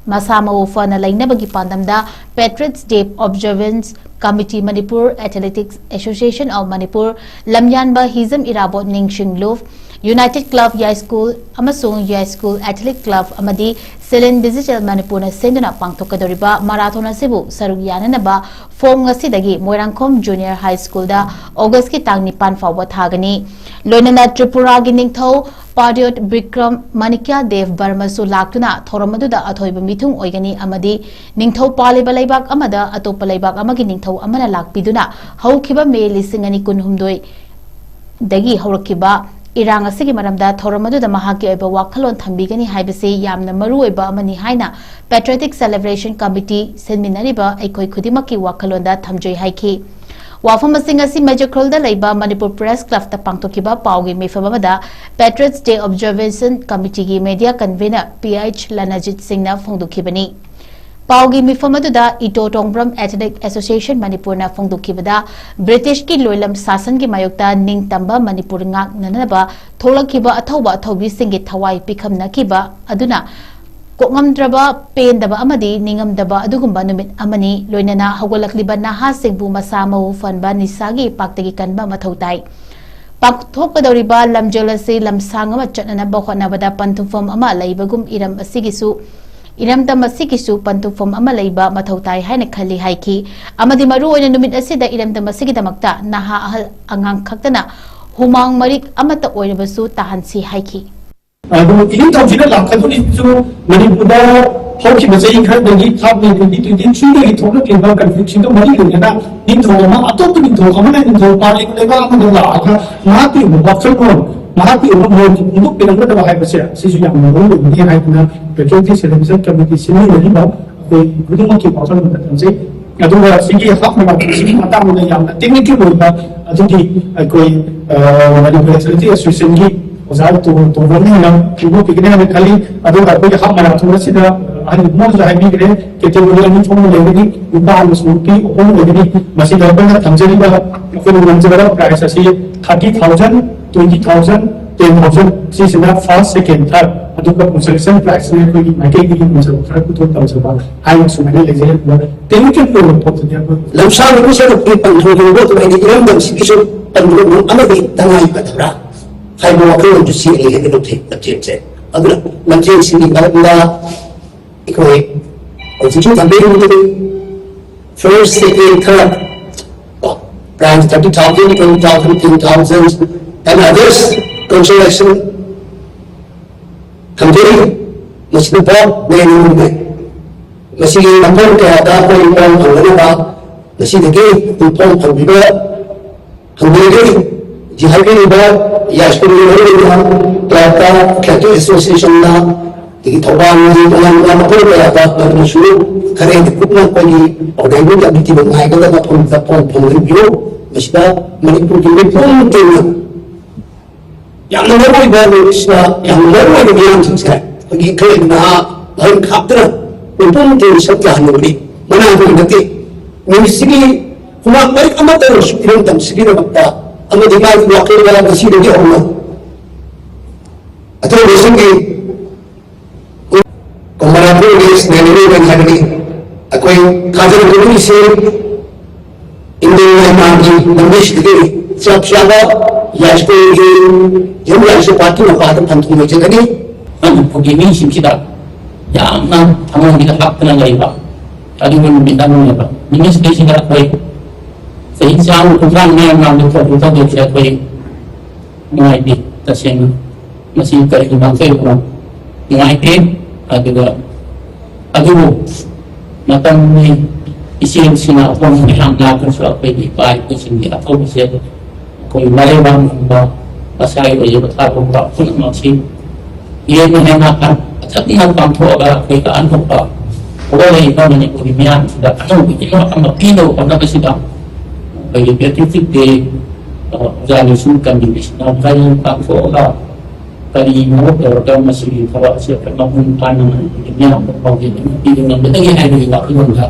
ꯃꯁꯥ ꯃꯎ ꯐꯅ ꯂꯩꯅꯕꯒꯤ ꯄꯥꯟꯗꯝꯗ Patriots Day Observance Committee, Manipur Athletics Association of Manipur, ꯂꯝꯌꯥꯟꯕ Hijam Irabot ꯅꯤꯡꯁꯤꯡ ꯂꯨꯞ, United Club ꯌꯥꯏꯁ꯭ꯀꯨꯜ ꯑꯃꯁꯨꯡ ꯌꯥꯏꯁ꯭ꯀꯨꯜ Athletic Club ꯑꯃꯗꯤ ꯁꯤꯂꯤꯟ ꯗꯤꯖꯤꯇꯦꯜ ꯃꯅꯤꯄꯨꯔꯅ ꯁꯦꯝꯗꯨꯅ ꯄꯥꯡꯊꯣꯛꯀꯗꯧꯔꯤꯕ ꯃꯥꯔꯥꯊꯣꯟ ꯑꯁꯤꯕꯨ ꯁꯔꯨꯛ ꯌꯥꯅꯅꯕ ꯐꯣꯡ ꯉꯁꯤꯗꯒꯤ ꯃꯣꯏꯔꯥꯡꯈꯣꯝ ꯖꯨꯅꯤꯌꯔ ꯍꯥꯏ ꯁ꯭ꯀꯨꯜꯗ ꯑꯣꯒꯁꯀꯤ ꯇꯥꯡ ꯅꯤꯄꯥꯟ ꯐꯥꯎꯕ ꯊꯥꯒꯅꯤ꯫ ꯂꯣꯏꯅꯅ ꯇ꯭ꯔꯤꯄꯨꯔꯥꯒꯤ ꯅꯤꯡꯊꯧ ꯄꯥꯗ꯭ꯌꯣꯠ ꯕꯤꯀ꯭ꯔꯝ ꯃꯥꯅꯤꯀ꯭ꯌ ꯗꯦꯕ ꯕꯔꯃꯁꯨ ꯂꯥꯛꯇꯨꯅ ꯊꯧꯔꯝ ꯑꯗꯨꯗ ꯑꯊꯣꯏꯕ ꯃꯤꯊꯨꯡ ꯑꯣꯏꯒꯅꯤ ꯑꯃꯗꯤ ꯅꯤꯡꯊꯧ ꯄꯥꯜꯂꯤꯕ ꯂꯩꯕꯥꯛ ꯑꯃꯗ ꯑꯇꯣꯞꯄ ꯂꯩꯕꯥꯛ ꯑꯃꯒꯤ ꯅꯤꯡꯊꯧ ꯑꯃꯅ ꯂꯥꯛꯄꯤꯗꯨꯅ ꯍꯧꯈꯤꯕ ꯃꯦ ꯂꯤꯁꯤꯡ ꯑꯅꯤ ꯀꯨꯟꯍꯨꯝꯗꯣꯏ ꯗꯒꯤ ꯍꯧꯔꯛꯈꯤꯕ ꯏꯔꯥꯡ ꯑꯁꯤꯒꯤ ꯃꯔꯝꯗ ꯊꯧꯔꯝ ꯑꯗꯨꯗ ꯃꯍꯥꯛꯀꯤ ꯑꯣꯏꯕ ꯋꯥꯈꯜꯂꯣꯟ ꯊꯝꯕꯤꯒꯅꯤ ꯍꯥꯏꯕꯁꯤ ꯌꯥꯝꯅ ꯃꯔꯨ ꯑꯣꯏꯕ ꯑꯃꯅꯤ ꯍꯥꯏꯅ Patriotic Celebration Committee ꯁꯤꯟꯃꯤꯟꯅꯔꯤꯕ ꯑꯩꯈꯣꯏ ꯈꯨꯗꯤꯡꯃꯛꯀꯤ ꯋꯥꯈꯜꯂꯣꯟꯗ ꯊꯝꯖꯩ ꯍꯥꯏꯈꯤ꯫ ꯋꯥꯐꯝꯁꯤꯡ ꯑꯁꯤ ꯃꯦꯖꯈ꯭ꯔꯨꯜꯗ ꯂꯩꯕ ꯃꯅꯤꯄꯨꯔ ꯄ꯭ꯔꯦꯁ ꯀ꯭ꯂꯕꯇ ꯄꯥꯡꯊꯣꯛꯈꯤꯕ ꯄꯥꯎꯒꯤ ꯃꯤꯐꯝ ꯑꯃꯗ Patriots Day Observation Committeeꯒꯤ media convenor P H Lanjit ꯁꯤꯡꯅ ꯐꯣꯡꯗꯣꯛꯈꯤꯕꯅꯤ꯫ ꯄꯥꯎꯒꯤ ꯃꯤꯐꯝ ꯑꯗꯨꯗ ꯏꯇꯣ ꯇꯣꯡꯕ꯭ꯔꯝ ꯑꯦꯊꯂꯦꯇꯤꯛ ꯑꯦꯁꯣꯁꯤꯌꯦꯁꯟ ꯃꯅꯤꯄꯨꯔꯅ ꯐꯣꯡꯗꯣꯛꯈꯤꯕꯗ ꯕ꯭ꯔꯤꯇꯤꯁꯀꯤ ꯂꯣꯏꯂꯝ ꯁꯥꯁꯟꯒꯤ ꯃꯥꯌꯣꯛꯇ ꯅꯤꯡꯇꯝꯕ ꯃꯅꯤꯄꯨꯔ ꯉꯥꯛꯅꯅꯕ ꯊꯣꯛꯂꯛꯈꯤꯕ ꯑꯊꯧꯕ ꯑꯊꯧꯕꯤꯁꯤꯡꯒꯤ ꯊꯋꯥꯏ ꯄꯤꯈꯝꯅꯈꯤꯕ ꯑꯗꯨꯅ ꯀꯣꯛꯉꯝꯗ꯭ꯔꯕ, ꯄꯦꯟꯗꯕ ꯑꯃꯗꯤ ꯅꯤꯡꯉꯝꯗꯕ ꯑꯗꯨꯒꯨꯝꯕ ꯅꯨꯃꯤꯠ ꯑꯃꯅꯤ꯫ ꯂꯣꯏꯅꯅ ꯍꯧꯒꯠꯂꯛꯂꯤꯕ ꯅꯍꯥꯁꯤꯡꯕꯨ ꯃꯁꯥ ꯃꯎ ꯐꯍꯟꯕ, ꯅꯤꯁꯥꯒꯤ ꯏꯄꯥꯛꯇꯒꯤ ꯀꯟꯕ ꯃꯊꯧ ꯇꯥꯏ꯫ ꯄꯥꯡꯊꯣꯛꯀꯗꯧꯔꯤꯕ ꯂꯝꯖꯦꯜ ꯑꯁꯤ ꯂꯝꯁꯥꯡ ꯑꯃ ꯆꯠꯅꯅꯕ ꯍꯣꯠꯅꯕꯗ ꯄꯟꯊꯨꯡꯐꯝ ꯑꯃ ꯂꯩꯕꯒꯨꯝ ꯏꯔꯝ ꯑꯁꯤꯒꯤꯁꯨ, ꯏꯔꯝꯗꯝ ꯑꯁꯤꯒꯤꯁꯨ ꯄꯟꯊꯨꯡꯐꯝ ꯑꯃ ꯂꯩꯕ ꯃꯊꯧ ꯇꯥꯏ ꯍꯥꯏꯅ ꯈꯜꯂꯤ ꯍꯥꯏꯈꯤ꯫ ꯑꯃꯗꯤ ꯃꯔꯨꯑꯣꯏꯅ ꯅꯨꯃꯤꯠ ꯑꯁꯤꯗ ꯏꯔꯝꯗꯝ ꯑꯁꯤꯒꯤꯗꯃꯛꯇ ꯅꯍꯥ ꯑꯍꯜ ꯑꯉꯥꯡ ꯈꯛꯇꯅ ꯍꯨꯃꯥꯡ ꯃꯔꯤꯛ ꯑꯃꯠꯇ ꯑꯣꯏꯔꯕꯁꯨ ꯇꯥꯍꯟꯁꯤ ꯍꯥꯏꯈꯤ꯫ ꯑꯗꯨ ꯏꯅꯤꯡꯊꯧꯁꯤꯅ ꯂꯥꯛꯀꯗꯧꯔꯤꯁꯤꯁꯨ ꯃꯅꯤꯄꯨꯔꯗ ꯍꯧꯈꯤꯕ ꯆꯍꯤ ꯈꯔꯗꯒꯤ ꯐꯥꯞ ꯃꯦ twenty twenty threeꯗꯒꯤ ꯊꯣꯛꯂꯛꯂꯤꯕ ꯀꯟꯐ꯭ꯂꯤꯛꯁꯤꯡꯒ ꯃꯔꯤ ꯂꯩꯅꯅ ꯅꯤꯡꯊꯧ ꯑꯃ ꯑꯇꯣꯞꯄ ꯅꯤꯡꯊꯧ ꯑꯃꯅ ꯅꯤꯡꯊꯧ ꯄꯥꯜꯂꯤꯕ ꯂꯩꯕꯥꯛ ꯑꯃꯗ ꯂꯥꯛꯑꯒ ꯃꯍꯥꯛꯀꯤ ꯑꯣꯏꯕ ꯋꯥꯈꯜꯂꯣꯟ, ꯃꯍꯥꯛꯀꯤ ꯑꯣꯏꯕ ꯃꯣꯜꯁꯦ ꯐꯣꯡꯗꯣꯛꯄꯤꯔꯝꯒꯗꯕ ꯍꯥꯏꯕꯁꯦ ꯁꯤꯁꯨ ꯌꯥꯝꯅ ꯃꯔꯨ ꯑꯣꯏꯕꯅꯤ ꯍꯥꯏꯗꯅ Patriotic Celebration Committee ꯁꯤꯟꯃꯤꯟꯅꯔꯤꯕ ꯑꯩꯈꯣꯏ ꯈꯨꯗꯤꯡꯃꯛꯀꯤ ꯋꯥꯈꯜꯂꯣꯟꯗ ꯊꯝꯖꯩ꯫ ꯑꯗꯨꯒ ꯁꯤꯒꯤ ꯍꯥꯐ ꯃꯥꯔꯥꯊꯣꯟꯁꯤꯒꯤ ꯃꯇꯥꯡꯗ ꯌꯥꯝꯅ technical ꯑꯣꯏꯕ ꯑꯗꯨꯒꯤ ꯑꯩꯈꯣꯏ, ꯑ, ꯃꯅꯤꯄꯨꯔ Athletic Associationꯒꯤ ꯑꯣꯖꯥ ꯇꯣ-, ꯇꯣꯝꯕꯅ ꯍꯦꯟꯅ ꯐꯣꯡꯗꯣꯛꯄꯤꯒꯅꯤ ꯍꯥꯏꯅ ꯈꯜꯂꯤ꯫ ꯑꯗꯨꯒ ꯑꯩꯈꯣꯏꯒꯤ ꯍꯥꯐ ꯃꯥꯔꯥꯊꯣꯟ ꯑꯁꯤꯗ ꯑꯍꯟ ꯑꯃꯁꯨ ꯍꯥꯏꯕꯤꯈ꯭ꯔꯦ, ꯀꯦꯇꯦꯒꯣꯔꯤ ꯑꯅꯤ ꯊꯣꯛꯅ ꯂꯩꯒꯅꯤ, ꯅꯨꯄꯥ ꯑꯃꯁꯨꯡ ꯅꯨꯄꯤ ꯑꯍꯨꯝ ꯂꯩꯒꯅꯤ꯫ ꯃꯁꯤꯗ ꯑꯩꯈꯣꯏꯅ ꯊꯝꯖꯔꯤꯕ, ꯑꯩꯈꯣꯏꯅ ꯉꯝꯖꯕ ꯄ꯭ꯔꯥꯏꯖ ꯑꯁꯤ thirty thousand, twenty thousand, ten thousand, ꯁꯤꯁꯤꯅ ꯐꯥꯔꯁ, ꯁꯦꯀꯦꯟ, ꯊꯥꯔꯠ, ꯑꯗꯨꯒ ꯀꯣꯟꯁꯣꯂꯦꯁꯟ ꯄ꯭ꯔꯥꯏꯖꯁꯤꯅ ꯑꯩꯈꯣꯏꯒꯤ ꯃꯥꯏꯀꯩꯗꯒꯤ ꯉꯝꯖꯕ ꯈꯔ ꯄꯨꯊꯣꯛ ꯇꯝꯖꯕ ꯍꯥꯏꯅ ꯁꯨꯃꯥꯏꯅ ꯂꯩꯖꯩ꯫ ꯑꯗꯨꯒ ꯇꯦꯛꯅꯤꯀꯦꯜ ꯑꯣꯏꯕ ꯄꯣꯠꯇꯨꯗꯤ ꯑꯩꯈꯣꯏ ꯂꯝꯁꯥꯡ ꯅꯨꯄꯤꯁꯤꯡꯅ ꯄꯥꯟꯊꯣꯏ ꯍꯣꯡꯕ ꯑꯗꯨꯃꯥꯏꯅ ꯏꯔꯝꯗꯝꯁꯤꯒꯤꯁꯨ ꯄꯟꯊꯨꯡꯐꯝ ꯑꯃꯗꯤ ꯇꯉꯥꯏ ꯐꯗꯕ꯭ꯔꯥ ꯍꯥꯏꯕ ꯋꯥꯈꯜꯂꯣꯟꯗꯨ ꯆꯦꯜꯂꯤ ꯍꯥꯏꯅ ꯂꯧꯊꯩ ꯂꯝꯖꯦꯜꯁꯦ꯫ ꯑꯗꯨꯅ ꯂꯝꯖꯦꯜꯁꯤꯒꯤ ꯃꯔꯝꯗ ꯑꯩꯈꯣꯏ ꯍꯧꯖꯤꯛꯁꯨ ꯊꯝꯕꯤꯔꯤꯕꯗꯨꯅꯤ, ꯐꯥꯔꯁ, ꯁꯦꯀꯦꯟ, ꯊꯥꯔꯠ, ꯀꯣ, prize thirty thousand, twenty thousand, ten thousand, and others consolation ꯊꯝꯖꯔꯤ꯫ ꯃꯁꯤꯗ ꯚꯣꯠ ꯂꯩꯔꯤꯕꯅꯤ꯫ ꯃꯁꯤꯒꯤ ꯃꯐꯝ ꯀꯌꯥꯗ ꯑꯩꯈꯣꯏ ꯄꯣꯝ ꯐꯪꯒꯅꯕ ꯉꯁꯤꯗꯒꯤ ꯑꯩꯈꯣꯏ ꯄꯣꯝ ꯐꯪꯕꯤꯕ ꯍꯪꯕꯤꯔꯒꯅꯤ꯫ ꯍꯧꯖꯤꯛ ꯍꯥꯏꯕꯤꯔꯤꯕ ꯌꯥꯏꯁ꯭ꯀꯨꯜꯒꯤ ꯃꯔꯨꯑꯣꯏꯅ ꯀ꯭ꯂꯕꯇ, ꯑꯦꯊꯂꯦꯇꯤꯛ ꯑꯦꯁꯣꯁꯤꯌꯦꯁꯟꯗ, ꯑꯗꯒꯤ ꯊꯧꯕꯥꯜꯒꯤ ꯇꯣꯉꯥꯟꯕ ꯃꯐꯝ ꯀꯌꯥꯗ ꯃꯗꯨꯁꯨ ꯈꯔ ꯍꯦꯟꯅ ꯀꯨꯞꯅ ꯑꯩꯈꯣꯏꯒꯤ ꯑꯣꯔꯒꯅꯥꯏꯖꯤꯡ ꯀꯃꯤꯇꯤꯅ ꯉꯥꯏꯒꯗꯕ ꯃꯐꯝꯗ ꯄꯣꯝ ꯐꯪꯍꯟꯕꯤꯌꯨ꯫ ꯃꯁꯤꯗ ꯃꯅꯤꯄꯨꯔꯒꯤ ꯃꯤꯄꯨꯝ ꯇꯤꯟꯅ ꯌꯥꯝꯅ ꯃꯔꯨꯑꯣꯏꯕ ꯅꯨꯃꯤꯠꯁꯤꯗ ꯌꯥꯝꯅ ꯃꯔꯨꯑꯣꯏꯕ ꯃꯤꯌꯥꯝꯁꯤꯡꯁꯦ ꯑꯩꯈꯣꯏꯒꯤ ꯏꯟꯈꯠꯂꯛꯏꯕ ꯅꯍꯥ ꯑꯍꯟ ꯈꯥꯛꯇꯅ ꯃꯤꯄꯨꯝ ꯇꯤꯟꯅ ꯁꯔꯨꯛ ꯌꯥꯍꯟꯅꯤꯡꯕꯅꯤ꯫ ꯃꯅꯥꯗꯨꯒꯤ ꯃꯇꯤꯛ ꯅꯨꯃꯤꯠꯁꯤꯒꯤ ꯍꯨꯃꯥꯡ ꯃꯔꯤꯛ ꯑꯃꯠꯇ ꯑꯣꯏꯔꯁꯨ ꯏꯔꯝꯗꯝꯁꯤꯒꯤꯗꯃꯛꯇ ꯑꯃꯗꯤ ꯃꯥꯒꯤ ꯋꯥꯈꯜꯗ ꯉꯁꯤꯗꯒꯤ ꯍꯧꯅ ꯑꯊꯧꯕꯁꯤꯡꯒꯤ ꯀꯣꯃꯔꯥꯄꯨꯔꯒꯤ ꯁꯤꯅꯦꯃꯥ ꯍꯥꯏꯕꯅꯤ꯫ ꯑꯩꯈꯣꯏ ꯊꯥꯖꯔꯛꯄꯒꯤꯁꯤ ꯏꯟꯗꯤꯌꯟ ꯂꯩꯃꯥꯒꯤ ꯂꯝꯕꯤꯁꯤꯗꯒꯤ ꯆꯞ ꯆꯥꯕ ꯌꯥꯏꯁ꯭ꯀꯨꯜꯒꯤ ꯌꯨꯝ ꯌꯥꯏꯁ꯭ꯀꯨꯜ ꯄꯥꯔꯛꯀꯤ ꯃꯄꯥꯗ ꯐꯝꯐꯝ ꯑꯣꯏꯖꯒꯅꯤ꯫ ꯃꯅꯤꯄꯨꯔꯒꯤ ꯃꯤꯁꯤꯡꯁꯤꯗ ꯌꯥꯝꯅ ꯊꯃꯣꯏꯁꯤꯗ ꯍꯥꯞꯇꯅ ꯂꯩꯕ ꯑꯗꯨꯒꯨꯝꯕ ꯅꯨꯃꯤꯠ ꯑꯃꯅꯦꯕ꯫ ꯅꯨꯃꯤꯠꯁꯤꯗꯩꯁꯤꯗ ꯑꯩꯈꯣꯏ ꯆꯍꯤ ꯆꯥꯝꯃ ꯀꯨꯟꯊ꯭ꯔꯥ ꯃꯌꯥꯝ ꯃꯥꯡꯗ ꯊꯣꯛꯄ ꯊꯧꯗꯣꯛꯁꯦ ꯑꯩꯈꯣꯏ ꯅꯨꯡꯉꯥꯏꯇꯦ ꯇꯁꯦꯡꯅ꯫ ꯃꯁꯤ ꯀꯔꯤꯒꯤ ꯃꯥꯡꯖꯧꯕꯅꯣ? ꯅꯨꯡꯉꯥꯏꯇꯦ꯫ ꯑꯗꯨꯒ ꯑꯗꯨꯕꯨ ꯃꯇꯝꯒꯤ ꯏꯆꯦꯜꯁꯤꯅ ꯑꯍꯣꯡꯕ ꯃꯌꯥꯝ ꯂꯥꯛꯄꯁꯨ ꯑꯩꯈꯣꯏꯒꯤ ꯏꯄꯥ ꯏꯄꯨꯁꯤꯡꯒꯤ ꯑꯊꯧꯕꯁꯦ ꯑꯩꯈꯣꯏ ꯃꯔꯩꯕꯥꯛ ꯉꯝꯕ ꯃꯁꯥꯒꯤ ꯑꯣꯏꯖꯕ ꯊꯥꯗꯣꯛꯄ ꯄꯨꯝꯅꯃꯛꯁꯤ ꯍꯦꯟꯅ ꯍꯦꯟꯅ ꯑꯆꯝꯅ ꯄꯥꯡꯊꯣꯛꯑꯒ ꯑꯩꯈꯣꯏ ꯑꯅꯧꯕ ꯍꯧꯒꯠꯂꯛꯏꯕ ꯃꯅꯤꯄꯨꯔꯒꯤ ꯃꯤꯌꯥꯝꯁꯤꯗ ꯑꯅꯧꯕ ꯏꯅꯣꯠ ꯑꯃ ꯄꯤꯅꯕ ꯍꯣꯠꯅꯕꯁꯤꯗ ꯑꯩꯈꯣꯏꯒꯤ ꯄꯦꯇ꯭ꯔꯤꯌꯣꯇꯤꯛ ꯗꯦ, ꯑ, ꯑꯣꯖꯥ ꯂꯣꯏꯁ꯭ꯔꯝ ꯀꯃꯤꯇꯤꯁꯤꯅ ꯃꯔꯤ ꯄꯥꯡꯊꯣꯛꯑꯒ ꯀꯔꯤꯅꯣ ꯇꯧꯔꯒ ꯃꯁꯤꯒꯤ ꯊꯕꯛ ꯑꯁꯤ ꯑꯩꯈꯣꯏ ꯃꯄꯨꯡ ꯐꯥꯅ ꯃꯅꯤꯄꯨꯔꯒꯤ ꯃꯤꯌꯥꯝ ꯐꯥꯎꯕ ꯄꯤꯕ ꯉꯝꯒꯗꯒꯦ ꯍꯥꯏꯕꯒꯤ ꯋꯥꯈꯜꯂꯣꯟꯗ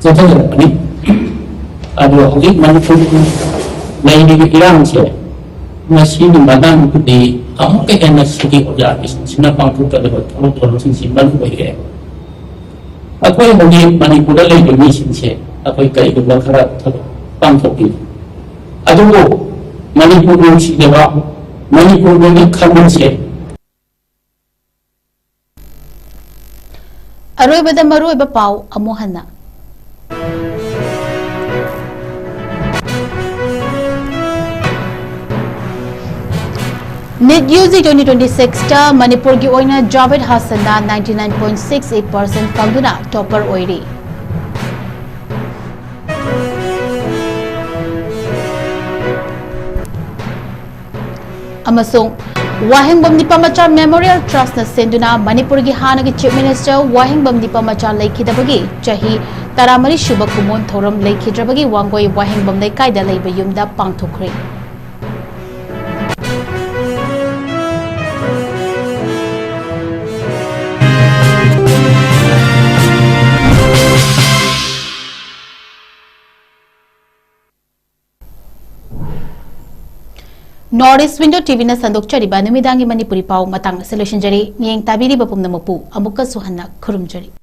ꯆꯠꯊꯖꯔꯛꯄꯅꯤ꯫ ꯑꯗꯣ ꯍꯧꯖꯤꯛ ꯃꯅꯤꯄꯨꯔꯒꯤ ꯂꯩꯔꯤꯕ ꯏꯔꯥꯡꯁꯦ, ꯃꯁꯤꯒꯤ ꯃꯇꯥꯡꯗꯗꯤ ꯑꯃꯨꯛꯀ ꯍꯦꯟꯅ ꯁꯤꯒꯤ ꯑꯣꯖꯥꯒꯤꯁꯤꯡꯁꯤꯅ ꯄꯥꯡꯊꯣꯛꯀꯗꯕ ꯊꯕꯛ ꯊꯧꯔꯝꯁꯤꯡꯁꯤ ꯃꯔꯨ ꯑꯣꯏꯔꯦ꯫ ꯑꯩꯈꯣꯏ ꯍꯧꯖꯤꯛ ꯃꯅꯤꯄꯨꯔꯗ ꯂꯩꯕ ꯃꯤꯁꯤꯡꯁꯦ ꯑꯩꯈꯣꯏ ꯀꯔꯤꯒꯨꯝꯕ ꯈꯔ ꯊꯕꯛ ꯄꯥꯡꯊꯣꯛꯄꯤ, ꯑꯗꯨꯕꯨ ꯃꯅꯤꯄꯨꯔ ꯅꯨꯡꯁꯤꯖꯕ, ꯃꯅꯤꯄꯨꯔ ꯂꯣꯏꯅ ꯈꯪꯕꯁꯦ꯫ ꯑꯔꯣꯏꯕꯗ ꯃꯔꯨꯑꯣꯏꯕ ꯄꯥꯎ ꯑꯃꯨꯛ ꯍꯟꯅ꯫ NEET U G twenty twenty six ꯇ ꯃꯅꯤꯄꯨꯔꯒꯤ ꯑꯣꯏꯅ ꯖꯥꯕꯦꯗ ꯍꯥꯁꯟꯅ ninety nine point six eight percent ꯐꯪꯗꯨꯅ ꯇꯣꯄꯔ ꯑꯣꯏꯔꯤ꯫ ꯑꯃꯁꯨꯡ ꯋꯥꯍꯦꯡꯕꯝ ꯅꯤꯄꯥꯃꯆꯥ ꯃꯦꯃꯣꯔꯤꯌꯦꯜ ꯇ꯭ꯔꯁꯅ ꯁꯤꯟꯗꯨꯅ ꯃꯅꯤꯄꯨꯔꯒꯤ ꯍꯥꯟꯅꯒꯤ ꯆꯤꯐ ꯃꯤꯅꯤꯁꯇꯔ ꯋꯥꯍꯦꯡꯕꯝ ꯅꯤꯄꯥꯃꯆꯥ ꯂꯩꯈꯤꯗꯕꯒꯤ ꯆꯍꯤ ꯇꯔꯥꯃꯔꯤ ꯁꯨꯕ ꯀꯨꯝꯑꯣꯟ ꯊꯧꯔꯝ ꯂꯩꯈꯤꯗ꯭ꯔꯕꯒꯤ ꯋꯥꯡꯒꯣꯏ ꯋꯥꯍꯦꯡꯕꯝ ꯂꯩꯀꯥꯏꯗ ꯂꯩꯕ ꯌꯨꯝꯗ ꯄꯥꯡꯊꯣꯛꯈ꯭ꯔꯦ꯫ North East Window T V ꯅ ꯁꯟꯗꯣꯛꯆꯔꯤꯕ ꯅꯨꯃꯤꯗꯥꯡꯒꯤ ꯃꯅꯤꯄꯨꯔꯤ ꯄꯥꯎ ꯃꯇꯥꯡ ꯑꯁꯤ ꯂꯣꯏꯁꯤꯟꯖꯔꯤ꯫ ꯃꯤꯠꯌꯦꯡ ꯇꯥꯕꯤꯔꯤꯕ ꯄꯨꯝꯅꯃꯛꯄꯨ ꯑꯃꯨꯛꯀꯁꯨ ꯍꯟꯅ ꯈꯨꯔꯨꯝꯖꯔꯤ꯫